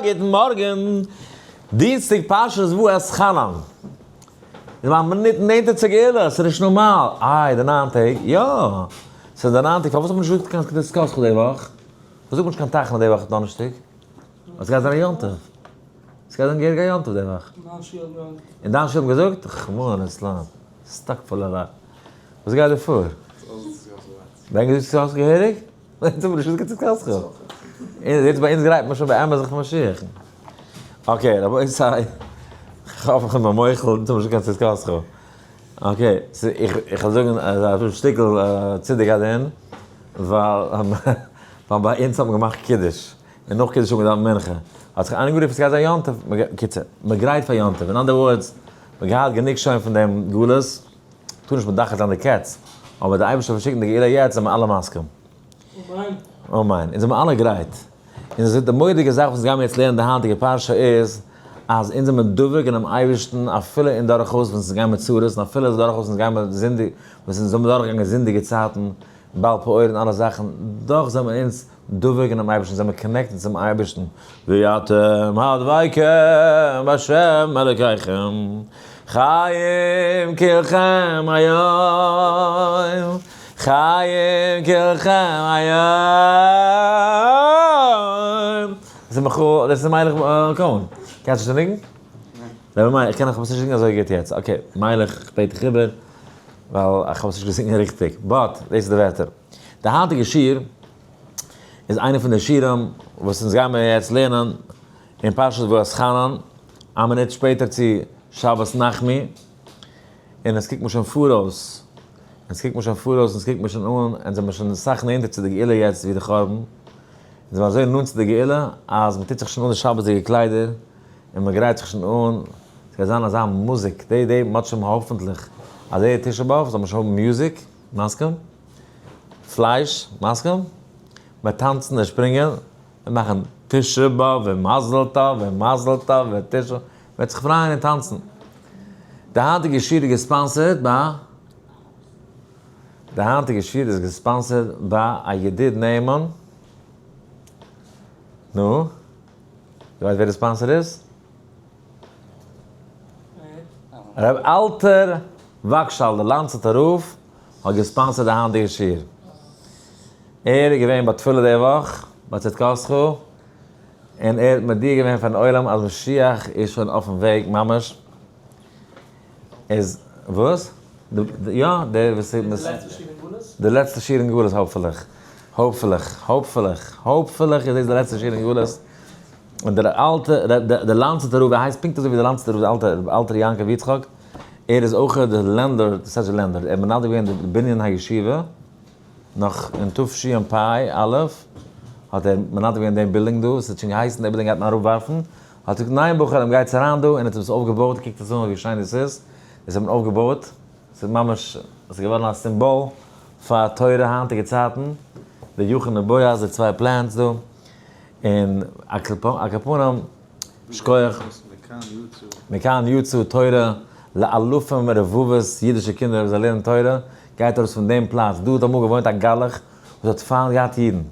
גוטן מארגן, דינסטאג פרשת ואתחנן. איז מיין מינוט נענטער צו גאולה, ס'איז נישט נארמאל. איי, די ניין טעג? יא! ס'איז די ניין טעג, פארוואס האט מען נישט געזאגט קיין קדוש די וואך? פארוואס זאגט מען נישט קיין תחנון די וואך דאנערשטאג? ווייל ס'גייט זיין א יום טוב. ס'גייט זיין געהעריג א יום טוב די וואך. אין דיין שול האט מען געזאגט? רחמנא ליצלן. סטאק פול אריין. וואס גייט דא פאר? ווען געזאגט ס'איז געהעריג? אונז האבן נישט געזאגט צו קאסקא. און יעצט ביי אונז גרייט מען שוין באמת זיך פאר משיח. okay רבותי, כ'האף איך בין מוחל, אונז האבן נישט געקענט צו קאסקא. okay, איך וועל זאגן א שטיקל צדק הדין, ווייל ביי אונז האט מען געמאכט קידוש, און נאך קידוש האט מען געדאווענט מנחה. האט זיך איינער גערופן ס'גייט זיין יום טוב, קיצור, מ'גרייט פאר יום טוב, אין other words, מ'האט געהאט גענוג שוין פון דעם גלות, טאר נישט מדחה זיין די קץ, אבער די אייבערשטער זאל שיקן די גאולה יעצט זעמער אלע מסכים. אמן. אמן. אונז זעמער אלע גרייט. און די מורא'דיגע זאך וואס אונז גיימער יעצט לערנען די היינטיגע פרשה איז, אז אונז זעמער דבוק אינעם אייבערשטן אפילו אין דורכאויס ווען אונז גיימער צרות, און אפילו דורכאויס אונז גיימער זינדיג, וואס אונז זעמער דורכגעגאנגען זינדיגע צייטן, בעל פעור און אלע זאכן, דאך זעמער אונז דבוק אינעם אייבערשטן, זעמער connected צום אייבערשטן, ואתם הדבקים בהשם אלקיכם, חיים כלכם היום, חיים כלכם היום. דאס איז מיכל, דאס איז מיילעך קאהן. קענסט נישט די ניגון? ניין. never mind, איך קען נאך עפעס נישט זינגען אזוי גוט יעצט. okay, מיילעך, איך בעט דיך איבער, ווייל איך האב עס נישט געזינגען ריכטיג. but, דאס איז די ווערטער. די היינטיגע שיעור איז איינע פון די שיעורים וואס אונז גיימער יעצט לערנען אין פרשת ואתחנן, א מינוט שפעטער צו שבת נחמו, און עס קוקט מיר שוין פאראויס, אונז קוקט מיר שוין פאראויס, אונז קוקט מיר שוין אן, אונז זעמיר שוין אסאך נענטער צו די גאולה יעצט ווי די חורבן, אונז זעמיר אזוי נאנט צו די גאולה אז מען טוט זיך שוין אן די שבת'דיגע קליידער, און מען גרייט זיך שוין אן, ס'גייט זיין אזא מוזיק, די די מוצ ש האפענטליך אז די תשעה באב זאל מען שוין האבן מוזיק, מסכים? פלייש, מסכים? מ'וועט טאנצן און שפרינגען און מאכן תשעה באב און מזל טוב און מזל טוב און תשעה, מ'וועט זיך פרייען און טאנצן. די היינטיגע שיעור איז גע sponsored ביי. די היינטיגע שיעור איז גע sponsored ביי א ידיד נאמן. נו? דו ווייסט ווער די sponsor איז? ר' אלטר וואגשאל דער לאנצוטער רב האט גע sponsored די היינטיגע שיעור. ער איז געווען ביי תפילה די וואך ביי צדקתך, און ער האט מודיע געווען פארן עולם אז משיח איז שוין אויפן וועג ממש. איז וואס? יא, דער וואס איז די לעצטע שיעור אין גלות? די לעצטע שיעור אין גלות hopefully. hopefully, hopefully, hopefully איז דאס די לעצטע שיעור אין גלות. און דער אלטער, דער לאנצוטער רב, ער הייסט פונקט אזוי ווי דער לאנצוטער רב, דער אלטער, אלטער יעקב יצחק, ער איז אויך דער landlord, דאס הייסט דער landlord, ער האט מנדב געווען די בנין הישיבה, נאך אין תשפ א האט ער מנדב געווען דעם בילדינג דא, עס האט שוין געהייסן דער בילדינג גייט מען אראפווארפן, האט ער געזאגט ניין בחורים גייטס אריין דא, און האט עס אויפגעבויט, קוקט עס אן ווי שיין דאס איז, דאס האט מען אויפגעבויט, עס איז ממש, עס איז געווארן א סימבאל פאר תורה היינטיגע צייטן, די יכין און בועז, די צוויי plants דא. און על כל פנים, שכוח. מכאן יצא תורה לאלפים רבבות אידישע קינדער וואס זיי לערנען תורה, גייט ארויס פון דעם פלאץ. דא האט אמאל געוואוינט א גלח וואס האט פיינט געהאט אידן.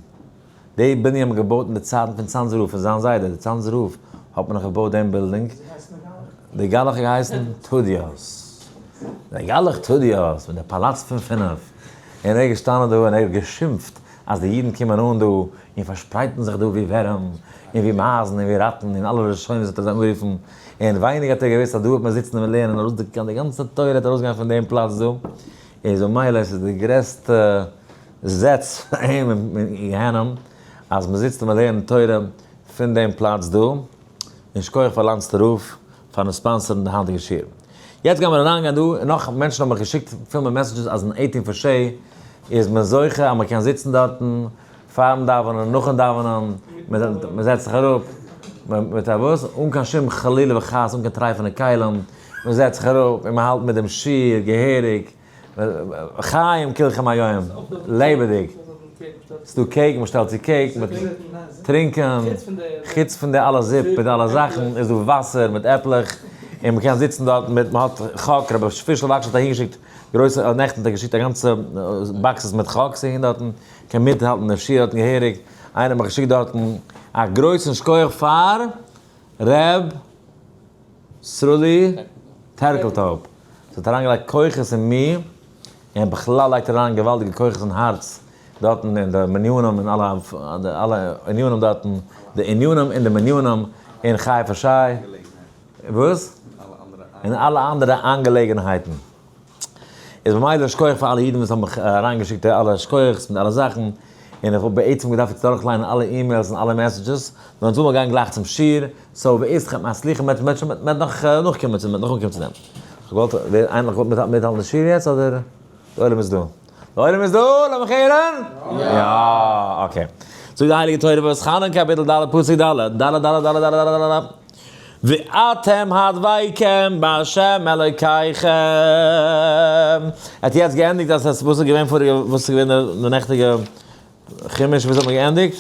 די בנין האט מען געבויט אין די צייטן פון צאנזער רב, פון זיין זיידע, די צאנזער רב, האט מען נאך געבויט דעם בילדינג. דער גלח האט געהייסן תודיוס. דער גלח תודיוס מיט די פאלאץ פון פינף. און ער איז געשטאנען דא און ער האט געשימפט אז די אידן קומען אן דא און פארשפרייטן זיך דא ווי ווערים און ווי מייזן און ווי ראטן און אלע לשונות האט ער זיי אנגערופן, און ווייניג האט ער געוואוסט אז דא וועט מען זיצן און לערנען און ארויסגיין די גאנצע תורה וועט ארויסגיין פון דעם פלאץ דא, איז ממילא עס איז די גרעסטע זעץ פאר אים אין גיהנום אז מען זיצט און מען לערנט תורה פון דעם פלאץ דא, און שכוח פאר לאנצטער רב פארן sponsor ן די היינטיגע שיעור. יעצט גיימיר אריינגיין דא, און נאך מענטשן האבן מיך געשיקט פיל מיט messages אז אין eighteen Foshay איז מען זוכה אז מען קען זיצן דארטן פארן דאווענען, נאכן דאווענען, מען זעצט זיך אראפ מיט א וואס, אן קיין שום חלילה וחס, אן קיין טרייפענע כלים, מען זעצט זיך אראפ און מען האלט מיט דעם שיעור געהעריג, חיים כלכם היום, לעבעדיג. ס'דא cake, מ'שטעלט צו cake, מיט טרינקען, חוץ פון די אלע זופ מיט אלע זאכן איז דא וואסער מיט עפלעך, און מ'קען זיצן דארט מיט, מ'האט חק, רבי פישל וואגשאל האט אהינגעשיקט גרויסע, נעכטן האט ער געשיקט א גאנצע boxes מיט חקס אהין דארטן, קען מיטהאלטן די שיעור דארטן געהעריג, איינער האט מיך געשיקט דארטן. א גרויסן שכוח פאר ר' סרולי טערקלטויב. ס'האט אריינגעלייגט כוחות אין מיר, און בכלל לייגט ער אריין געוואלדיגע כוחות אין הארץ דארטן אין די מנינים און אלע אלע ענינים דארטן, די ענינים און די מנינים אין חיפה שי. וואס? און אלע אנדערע אנגעלעגנהייטן. איז ממילא שכוח פאר אלע אידן וואס האבן מיך אריינגעשיקט די אלע שכוח'ס מיט אלע זאכן, און איך האב בעצם געדארפט יעצט דורכליינען אלע emails און אלע messages, נאר אונז וויל מיר גיין גלייך צום שיעור, so ואתכם הסליחה מ'וועט מ'וועט שוין מ'וועט נאך נאכקומען צו מ'וועט נאך אנקומען צו דעם. כ'האב געוואלט ווער איינער האט געוואלט מיטהאלטן די שיעור יעצט אדער די עולם איז דא? די עולם איז דא? לאמיך הערן! יא! okay. זאגט די הייליגע תורה ואתחנן קאפיטל ד' פסוק ד' ד' ד' ד' ד' ד' ד' ואתם הדבקים בה' אלוקיכם. ער האט יעצט געענדיגט אז עס וואס איז געווען פאריגע וואס איז געווען די נעכטיגע חומש וואס האט מען געענדיגט?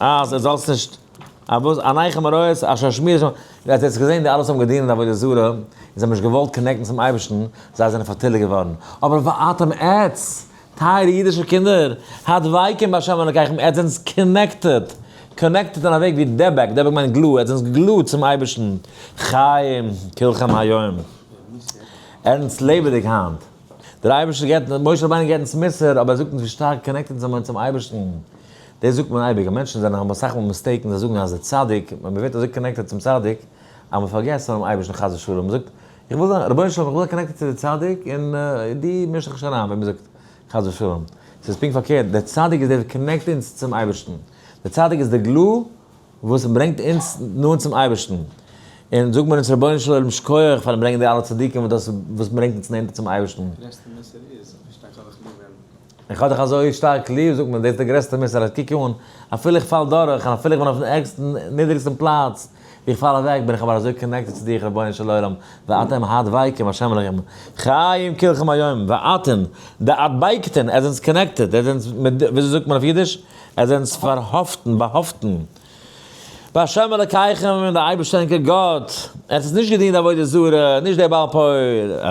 אז ער זאלסט נישט וואס עיניכם הרואות אשר השמיע ער האט יעצט געזען די אלע וואס האבן געדינט עבודה זרה און זיי האבן נישט געוואלט connect ן צום אייבערשטן זיי זענען פארטיליגט געווארן אבער ואתם עטץ טייערע אידישע קינדער, הדבקים בהשם אלקיכם, עטס זענטס connected, connected אין א וועג ווי דבק, דבק מיינט glue, עטס זענטס glue צום אייבערשטן, חיים כולכם היום, עטס לעבעדיג היינט, דער אייבערשטער געבט, משה רבינו געבט אונז מוסר, אבער ער זאגט אונז ווי שטארק connected זענען מיר צום אייבערשטן, דאס זאגט מען אייביג, אז מענטשן זענען האבן אסאך מאל mistake ן, זיי זאגן אז דער צדיק, מען ווערט אזוי connected צום צדיק, אז מען פארגעסט פונעם אייבערשטן חס ושלום, מען זאגט, איך וויל זיין, רבונו של עולם איך וויל זיין connected צו די צדיק און דו מיש דיך נישט אריין ווען מ'זאגט חס ושלום. ס'איז פונקט פארקערט, דער צדיק איז דער וואס connect אונז צום אייבערשטן. דער צדיק איז די glue וואס ברענגט אונז נאנט צום אייבערשטן. און זאגט מען אונז רבונו של עולם שכוח פארן ברענגען די אלע צדיקים וואס דאס וואס ברענגט אונז נענטער צום אייבערשטן. גרעסטע מוסר איז, ווי שטארק האב איך ליב ווען. איך האב דיך אזוי שטארק ליב, זאגט מען, דאס איז דער גרעסטער מוסר, אז קוק אן, אפילו איך פאל דורך און אפילו איך בין אויפן ערגסטן נידריגסטן פלאץ, ווי איך פאל אוועק בין איך אבער אזוי connected צו דיך רבונו של עולם, ואתם הדבקים השם אלוקיכם, חיים כולכם היום, ואתן, דאדבקתן, עטס זענטס connected, עטס זענטס מיט, וויאזוי זאגט מען אויף אידיש? עטס זענטס פארהאפטן, באהאפטן, בהשם אלוקיכם, אין די אייבערשטער ענקער גאט, עטס האטס נישט געדינט עבודה זרה, נישט דער בעל פעור,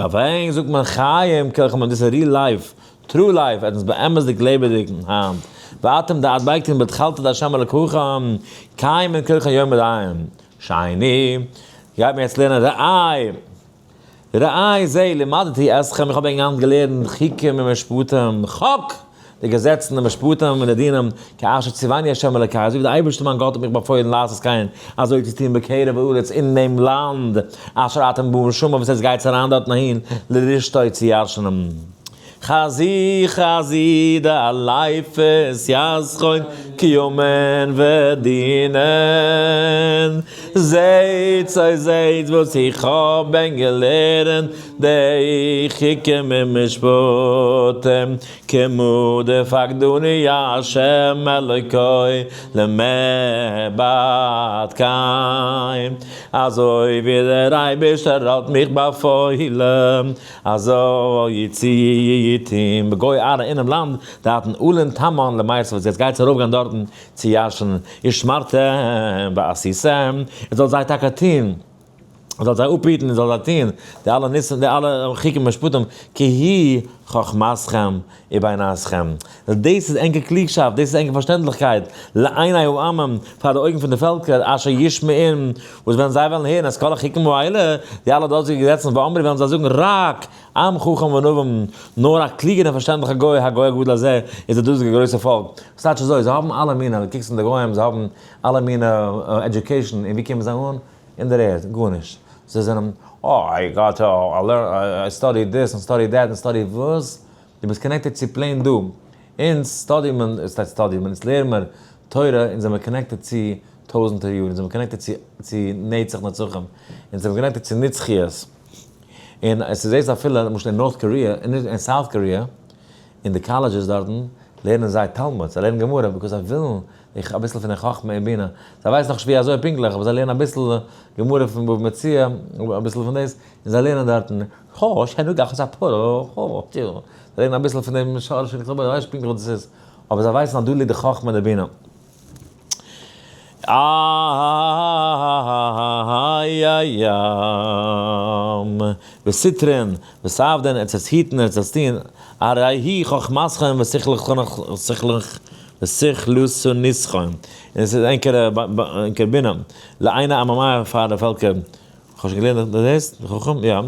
אויף ענק זאגט מען חיים כולכם היום, דאס איז real life, true life, עטס באמת'דיג לעבעדיג היינט, ואתם דאדבקתן בתכלתא דהשם אלקיכם, קיימין כולכם יום ודיים. שני, גייט מען יעצט לערנען ראה, ראה זה לימדתי אתכם, איך האב ענק היינט געלערנט חוקים און משפטים, חק, די געזעצן די משפטים און די דינים, כאשר ציווני ה' אלקי, אזוי ווי דער אייבערשטער מיין גאט האט מיך באפוילן לעשות כן, אזוי צו טון בקרב הארץ אין דעם לאנד אשר אתם באים שמה וואס עטס גייטס אריין דארטן אהין לרשתו צו ירש'נען. חזי חזי דעלייפעס יזכון קיומען ודינען, זעהטס אוי זעהטס וואס איך האב ענק געלערנט די חוקים און משפטים, כמו דפקדוני ה' אלוקי למעבד כן, אזוי ווי דער אייבערשטער האט מיך באפוילן אזוי צו טון בגוי ארע אינעם לאנד דארטן אלין תמן למעשה וואס יעצט גייטס ארויפגיין דארטן צו ירש'ן ושמרתם ועשיתם, און זאלט זיי טאקע טון, און זאלט זיי אפהיטן און זאלט זיי טון די אלע ניסים די אלע חוקים ומשפטים כי היא חכמתכם ובינתכם, דאס איז ענקער קלוגשאפט, דאס איז ענקער פארשטענדליכקייט, לעיני העמים, פאר די אויגן פון די פעלקער, אשר ישמעון, וואס ווען זיי וועלן הערן את כל החוקים האלה, די אלע דאזיגע געזעצן, ואמרו וועלן זיי זאגן, רק עם חכם ונבון, נאר א קלוגער און פארשטענדליכער גוי, הגוי הגדול הזה, איז דער דאזיגער גרויסער פאלק. ס'טייטש אזוי, זיי האבן אלע מיני, דו קוקסט אין די גוים, זיי האבן אלע מיני education, און ווי קומען זיי אן? אין דער ערד, גארנישט. זיי זענען, אה, I got a, I studied this and studied that and studied וואס? דו ביסט connected צו plain דא. אונז study מען, עס הייסט study מען, אונז לערן מיר תורה, אונז זעמיר connected צו טויזענטער יאר, אונז זעמיר connected צו צו נצח נצחים, אונז זעמיר connected צו נצחיות. און עס איז זעהסט אפילו למשל אין North Korea, אין South Korea, אין די colleges דארטן, לערנען זיי תלמוד, זיי לערנען גמרא, because זיי ווילן אביסל פון די חכמה און בינה. זיי ווייסן נאכנישט ווי אזוי פונקטליך, אבער זיי לערנען אביסל גמרא פון בבא מציעא, אביסל פון דאס, און זיי לערנען דארטן, זיי לערנען אביסל פון דעם שורש של כתובה, זיי ווייסן נישט פונקטליך וואס דאס איז, אבער זיי ווייסן אז דא ליגט די חכמה און די בינה. וסטרין, וסעבדין, עטס וועטס היטן, עטס וועטס טון, הרי היא חכמתכם ושכלכם. ושכלתו נסכון, און עס איז ענקערע ענקער בינה, לעיני עממיה פאר די פעלקער, כ'האב שוין געלערנט דאס, די חכם, יא,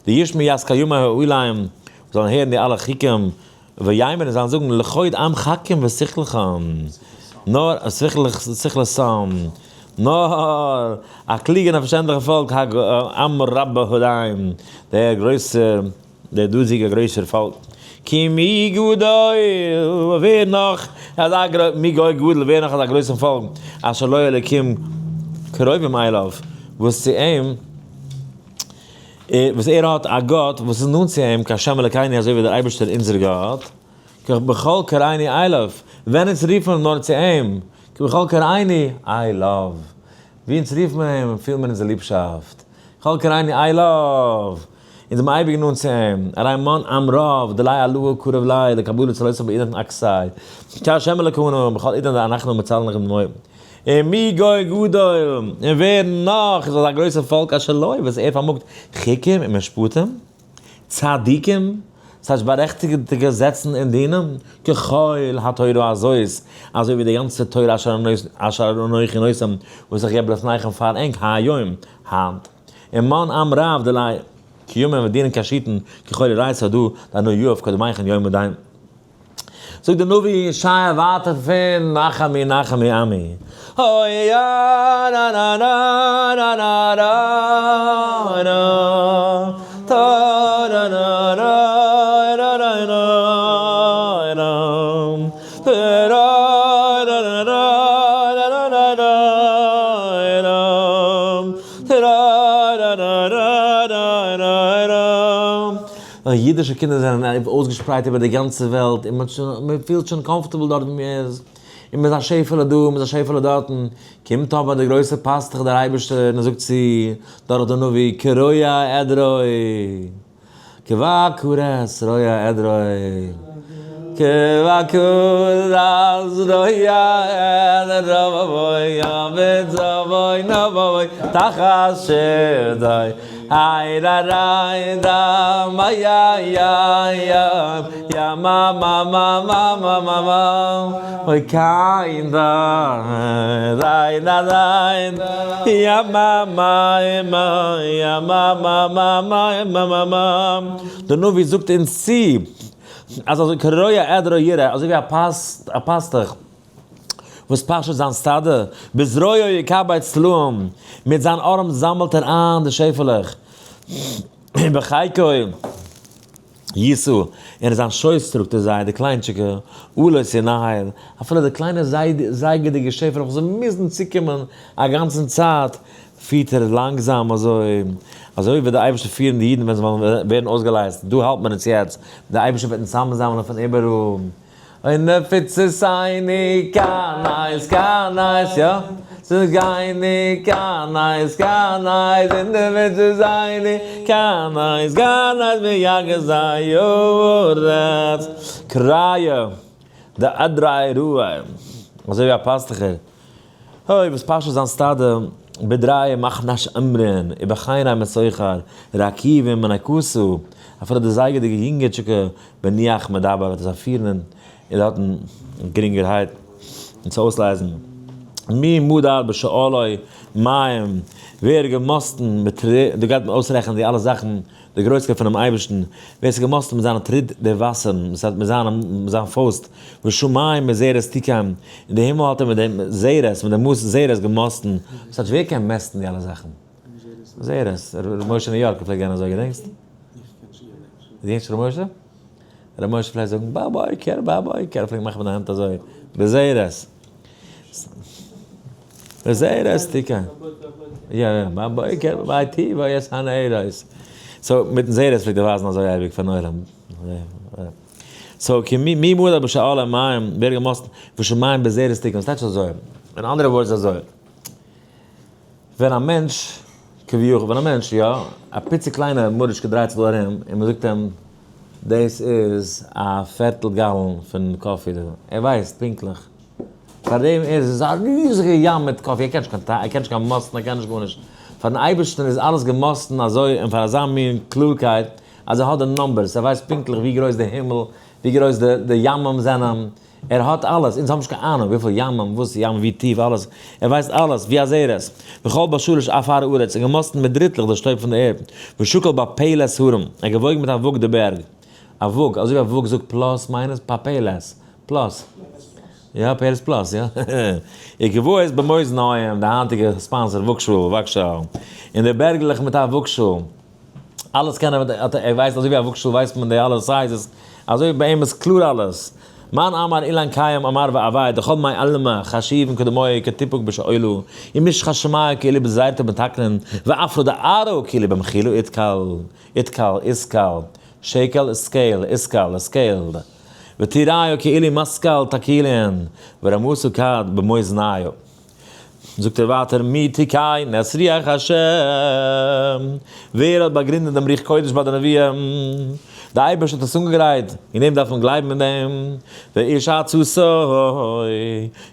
די ישמעו יזכיומה האוליים, זאלן הערן די אלע חוקים, ויאמר און זאלן זאגן לכוד עם חכים ושכלכם, נאר שכלתם, נאר א קלוגע און א פארשטענדליכע פאלק, עם רבה הודיים, דער גרויסער, דער דאזיגער גרויסער פאלק. כי מי גדול, ווער נאך אזא גרוי, מי גוי גדול, ווער נאך אזא גרויסן פאלק, אשר לו אלוקים קרובים אליו, וואס צו אים, וואס ער האט א גאט וואס איז נאנט צו אים, כהשם אלוקינו אזוי ווי דער אייבערשטער אונזער גאט, כי בכל קראנו אליו, ווען אונז רופן נאר צו אים, כי בכל קראנו אליו, ווי אונז רופן אים פילן מיר אונזער ליבשאפט, בכל קראנו אליו, אונז זעמיר אייביג נאנט צו אים, הרי מן עם רב דלא עלאה קרוב ליה לקבלת צלותיו בעידן אקסי, כהשם אלוקינו בכל עידן דאנחנו מצלין לכם דמוי. און מי גוי גדול, און ווער נאך איז אזא גרויסע פאלק אשר לו, וואס ער פארמאגט חוקים און משפטים, צדיקים, ס'הייסט בארעכטיגטע געזעצן און דינים, ככל התורה הזאת, אזוי ווי די גאנצע תורה אשר אנכי נותן, וואס איך געב לפניכם פאר ענק היום, היינט. און מאן עם רב דלא קיומין ודינין קשיתין ככל אורייתא דא דאנא יהב קדמיכון יומא דין. זאגט דער נביא ישעיה ווייטער פון נחמי נחמי עמי. אוי יא נא נא נא נא נא נא נא טא נא נא נא נא נא נא נא טא רא נא נא נא נא נא נא נא טא רא נא נא נא נא נא. אידישע קינדער זענען אויסגעשפרייט איבער די גאנצע וועלט און מען פילט שוין comfortable דארט ווי מען איז, און מען איז א שעפעלע דא און מען איז א שעפעלע דארטן, קומט אבער דער גרויסער פאסטוך דער אייבערשטער און ער זאגט צו דורך די נביא כרועה עדרו כבקרת רועה עדרו כבקרת רועה עדרו בצבוי נבוי תחת שדי איי רא רא דא מא יא יא יא יא מא מא מא מא מא מא מא אוי קיין דא ריי דא ריי יא מא מא מא יא מא מא מא מא מא מא מא. דער נביא זאגט אונז צו אז אזוי כרועה עדרו ירעה, אזוי ווי א פאסטוך וואס פאשעט זיין סטאדע, בזרועו יקבץ טלאים, מיט זיין ארעם זאמלט ער איין די שעפעלעך, ובחיקו ישא, און אין זיין שויס טראגט ער זיי, די קליינטשיקע, אלות ינהל, אפילו די קליינע זייגעדיגע שעפעלעך וואס זיי מוזן צוקומען א גאנצן צייט, פירט ער לאנגזאם אזוי, אזוי וועט דער אייבערשטער פירן די אידן ווען זיי וועלן ווערן אויסגעלייזט, דא האלט מען אונז יעצט, דער אייבערשטער וועט אונז צוזאמזאמלען פון איבעראל. און נפיצותינו כנס כנס, יא? צדקינו כנס כנס, און נפיצותינו כנס כנס ויגז הארץ כריה דעדרי רעה, אזוי ווי א פאסטוכער אוי וואס פאשעט זיין סטאדע בדריה מחנש אמרין ובחיני מסוחר רקיבים מנקסו, אפילו די זייגעדיגע יונגעטשיקע בניח מדבר וועט ער זיי פירן און דארטן גרינגערהייט און צו אויסלייזן. מי מדר בשאלו מים, ווער איז געמאסטן מיט טריט, דא גייט מען אויסרעכענען די אלע זאכן, די גרויסקייט פונעם אייבערשטן, ווער איז געמאסטן מיט זיינע טריט די וואסערן, דאס הייסט מיט זיין פויסט, ושמים מזרת תיקם, און די הימל האט ער מיט דעם זרת, מיט דעם מאס זרת געמאסטן, דאס הייסט ווער קען מעסטן די אלע זאכן? זרת, ר' משה ניו יארקער פלעגט גיין אזוי, געדענקסט? געדענקסט ר' משה? ר' משה פלעגט זאגן בבוקר בבוקר, ער פלעגט מאכן מיט די הענט אזוי, בזרת. בזרת תיקן. יא יא, בבוקר ביי ויש הנרות. so מיטן זרת פלעגט ער ווייזן אזוי אייביג פארן עולם. so כי מי מדה בשאלה מים, ווער געמאסטן, ושמים בזרת תיקן, ס'טייטש אזוי, אין אנדערע words אזוי. ווען א מענטש, כביכול, ווען א מענטש, יא, א פיצי קליינע מורישקע דרייט זיך דא ארום, און מען זאגט אים, דאס איז א פערטל gallon פון coffee דא, ער ווייסט פונקטליך, פאר דעם איז עס א ריזיגע ים מיט coffee, ער קען נישט קיין טיי, ער קען נישט קיין מאסטן, ער קען נישט גארנישט, פארן אייבערשטן איז אלעס געמאסטן אזוי און פאר אזא מין קלארקייט, אז ער האט די numbers, ער ווייסט פונקטליך ווי גרויס די הימל, ווי גרויס די ימים זענען. ער האט אלעס, אונז האבן נישט קיין אהנונג וויפיל ימים, וואס ים, ווי טיף, אלעס, ער ווייסט אלעס, ווי אזערעס, וכל בשלש עפר הארץ, און געמאסטן מיט דריטלעך די שטויב פון די ערד, ושקל בפלס הרים, ער האט געוואויגן מיט א וואג די בערג, א וואג, אזוי ווי א וואג זאגט plus minus, פאפעלעס, plus. יא, פערס plus, יא. וקבעות במאזניים, די היינטיגע sponsor וואגשאל, וואגשאל. און די בערגלעך מיט א וואגשאל. אלעס קען ער, ער ווייסט אזוי ווי א וואגשאל ווייסט מען די אלע sizes, אזוי ביי אים איז קלאר אלעס. מאן אמר אילן קיים אמר ואביי דכל מאי עלמא חשיבין קדמאי כתיפוק בשאולא ומשחא שמיא כאילו בזיירתא מתקנין ועפרא דארעא כאילו במחילא איתקל איתקל איסקל שקל scale איסקל scaled ותיראיו כאילו משכל תקילין ורמוסו כד במאזניו. זאגט ער ווייטער מי תקן את רוח השם, ווער האט באגרינדעט דעם רוח קודש ביי די נביאים? די אייבערשטער האט עס אנגעגרייט, אין דעם דארף מען גלייבן אין דעם, ואיש עצתו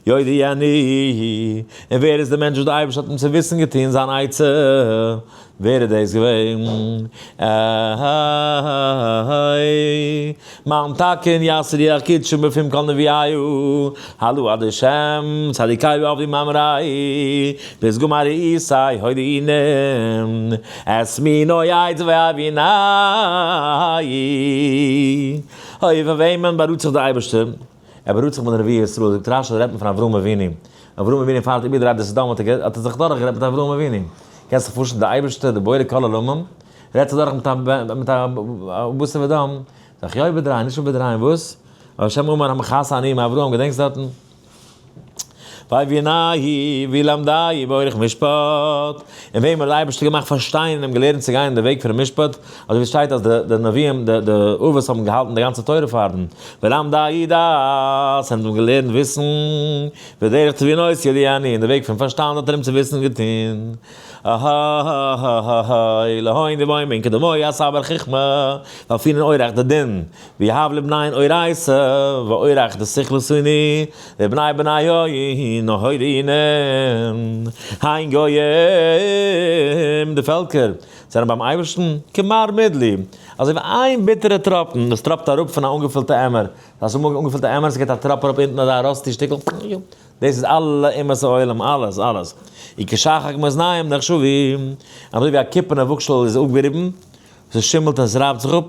יודיעני, און ווער איז דער מענטש וואס די אייבערשטער האט אים צו וויסן געטון זיין עצה? ווער איז דאס געווען? איי מאן תקין יסריח קדשו מפום כל נביאיו הלא עד השם צדיקיו עבדי ממראי פסגו מראיסי הודיעינם את מינו יעץ ואביני. אוי פאר וועמען בארוט זיך דער אייבערשטער? ער בארוט זיך מיט די נביאי ישראל, זאגט רשי רעדט מען פון אברהם אבינו, אברהם אבינו פאר ער האט איבערגעדרייט די סדום האט ער זיך דורך גערעדט מיט אברהם אבינו, קענסט זיך פארשטעלן די אייבערשטער די בורא כל עולמים רעדט זיך דורך מיט א בשר ודם, זאג איך יא איבערדרייען נישט איבערדרייען וואס? השם אמר המכסה אני מאברהם געדענקסט דארטן? ויביני' וילמדהו באורח משפט, און וועם האט דער אייבערשטער געמאכט פארשטיין און אים געלערנט צו גיין אין די וועג פונעם משפט, אזוי ווי עס שטייט אז די נביאים די אבות האבן געהאלטן די גאנצע תורה פאר דעם, ולמדהו דעת, און האט אים געלערנט וויסן, ודרך תבונות יודיענו, און די וועג פון פארשטאנד האט ער אים צו וויסן געטון. אהההההההה, להון דבוים כדמוי אסבר חכמה, ואפינן אורח דדין. ויהב לבניהן אורייתא ואורח דשכלתוני לבני בניהן נהורינן הן גוים די פעלקער זענען ביים אייבערשטן כמר מדלי אזוי ווי איין ביטערע טראפן וואס טראפט אראפ פון א אנגעפילטע עמער, האסט אמאל אנגעפילטע עמער ס'געט א טראפ אראפ אונטן אזא rusty שטיקל, דאס איז אלע אומות העולם אלעס אלעס, וכשחק מאזניים נחשבים אזוי ווי א קופערנע וואגשאל איז אפגעריבן, ס'שימלט און ס'רייבט זיך אפ.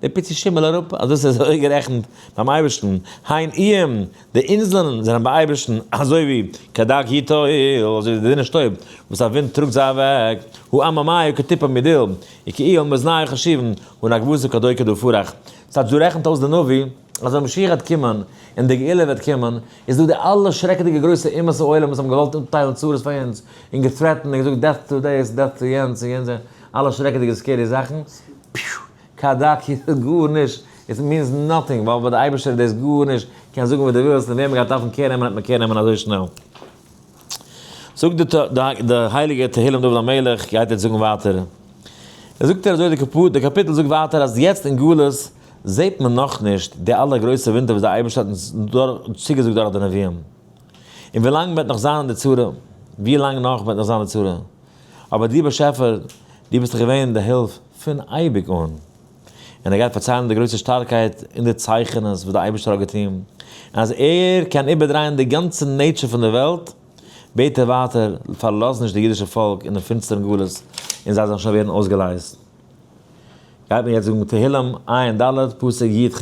די פיצי שימעל אראפ, אז דאס איז אזוי גערעכנט ביים אייבערשטן, הן איים, די אינזלען זענען ביים אייבערשטן אזוי ווי כדק יטול, אזוי ווי די דינע שטויב וואס א ווינט טראגט זיי אוועק, הא עממיו כטיפה מדיל, וכאיל מאזניו חשובין, הא נגבתו כדוקא דפרח. ס'טייטש דא רעכנט אויס די נביא, אז ווען משיח וועט קומען, און די גאולה וועט קומען, איז דא די אלע שרעקעדיגע גרויסע אומות העולם וואס האבן געוואלט אפטיילן צרות פאר אונז, און גע threatened און געזאגט death to דאס, death to יענץ און יענץ, אלע שרעקעדיגע scary זאכן, פיו! כדק איז גארנישט, it means nothing, ווייל ביי די אייבערשטער איז דאס גארנישט, קענסט זאגן וואס דו ווילסט, און ווער מען גייט דארפן care נעמען וועט מען care נעמען אזוי שנעל. זאגט די הייליגע תהילים דוד המלך גייט יעצט זאגן ווייטער, זאגט ער אזוי די קאפיטל זאגט ווייטער אז יעצט אין גלות זעט מען נאכנישט די אלע גרויסע וואונדער וואס די אייבערשטער האט אונז צוגעזאגט דורך די נביאים, און ווי לאנג מען וועט נאך זיין אין די צרה, ווי לאנג נאך מען וועט נאך זיין אין די צרה, אבער דו באשעפער, דו ביסט דאך געווען די הילף פון אייביג אן. און ער גייט פארציילן די גרויסע שטארקייט און די צייכענעס וואס דער אייבערשטער האט געטון, און אז ער קען איבערדרייען די גאנצע nature פון די וועלט, בעט ער ווייטער, פארלאז נישט די אידישע פאלק אין די פינסטערן גלות, און זיי זאלן שוין ווערן אויסגעלייזט. גייט מען יעצט זאגן תהילים ע"ד פסוק י"ח,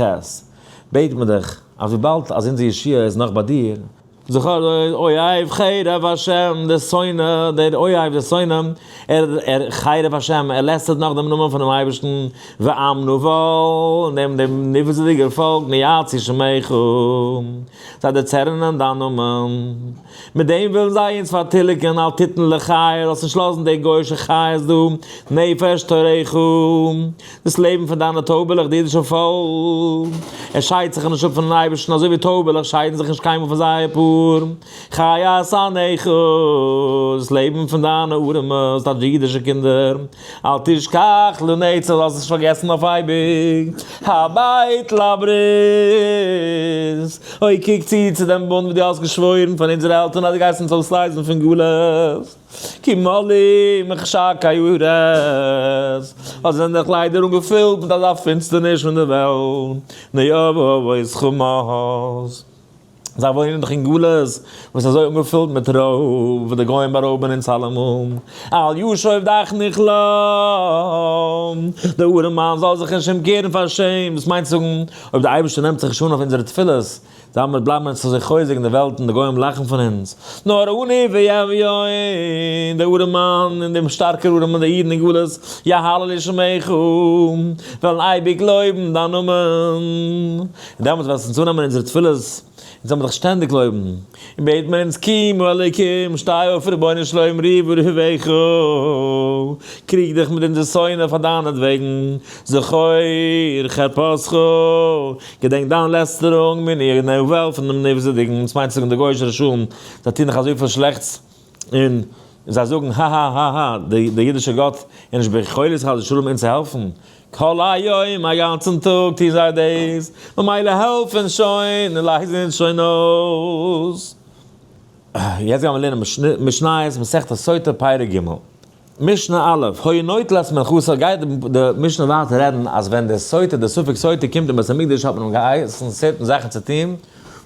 בעט מען דיך, אז וויבאלד אז אונזער ישועה איז נאך ביי דיר, זכור אויב חרב השם, דער שונא, דער אויב, דער שונא, ער, ער, חרב השם, ער לעסטערט נאך דעם נאמען פונעם אייבערשטן, ועם נבל, און דעם, דעם נבזה'דיגער פאלק, נאצו שמך, זיי דערצערענען דיין נאמען. מיט דעם ווילן זיי אונז פארטיליגן, אל תתן לחיה, זאלסט נישט לאזן די גוי'אישע חיות דא, נפש תורך, דאס לעבן פון דיינע טויבעלעך, די אידישע פאלק, עס שיידט זיך נישט אפ פונעם אייבערשטן, אזוי ווי טויבעלעך שיידן זיך נישט קיינמאל פון זייער פאר, חית עניך, דאס לעבן פון דיינע ארעמע, דאס טייטש די אידישע קינדער, אל תשכח לנצח, זאלסט נישט פארגעסן אויף אייביג, הבט לברית, אוי קוק צו צו דעם בונד וואס דו האסט געשוואוירן פאר אונזערע עלטערן אז דו גייסט אונז אויסלייזן פון גלות. כי מלאו מחשכי ארץ, ווייל זיי זענען דאך ליידער אנגעפילט מיט אזא פינסטערניש פון די וועלט, נאוה חמאס. זיי וואוינען דאך אין גלות וואס איז אזוי אנגעפילט מיט רויב, וואו די גוים בארויבן אונז אלעמאל. אל ישוב דך נכלם, דער ארעמאן זאל זיך נישט אומקערן פאר shame, דאס מיינט צו זאגן, אויב דער אייבערשטער נעמט זיך נישט אן אויף אונזערע תפילות, דאן בלייבן אונז אזוי חוזק אין די וועלט און די גוים לאכן פון אונז. נאר עני ואביון, דער ארעמאן און דעם שטארקער ארעמאן, די אידן אין גלות, יהללו שמך, וועלן אייביג לויבן דיין נאמען. און דעמאלטס וועסטו אונז אננעמען אונזערע תפילות, אונז זאל מען דיך שטענדיג לויבן. און בעט מען אונז קומה אלוקים, שטיי אויף רבונו של עולם ריב ריבך, קריג דיך מיט אונזער שונא פאר דיינעטוועגן, זכור חרפתך, געדענק דיין לעסטערונג מני נבל פון דעם נבזה'דיגן, וואס מיינט צו זאגן די גוי'אישע רשעים, זיי טוען דאך אזויפיל שלעכטס, און זיי זאגן הא הא הא הא, דער אידישער גאט איז נישט ביכולת חס ושלום אונז צו העלפן, כל היום א גאנצן טאג טוען זיי דאס, ממילא העלף אונז שוין און לייז אונז שוין אויס. יעצט גייען מיר לערנען משניות מסכת סוטה פרק ג'. משנה א', היה נוטל את מנחתה, גייט די משנה ווייטער רעדן אז ווען די סוטה, די ספק סוטה קומט אין בית המקדש האט מען אים געהייסן certain זאכן צו טון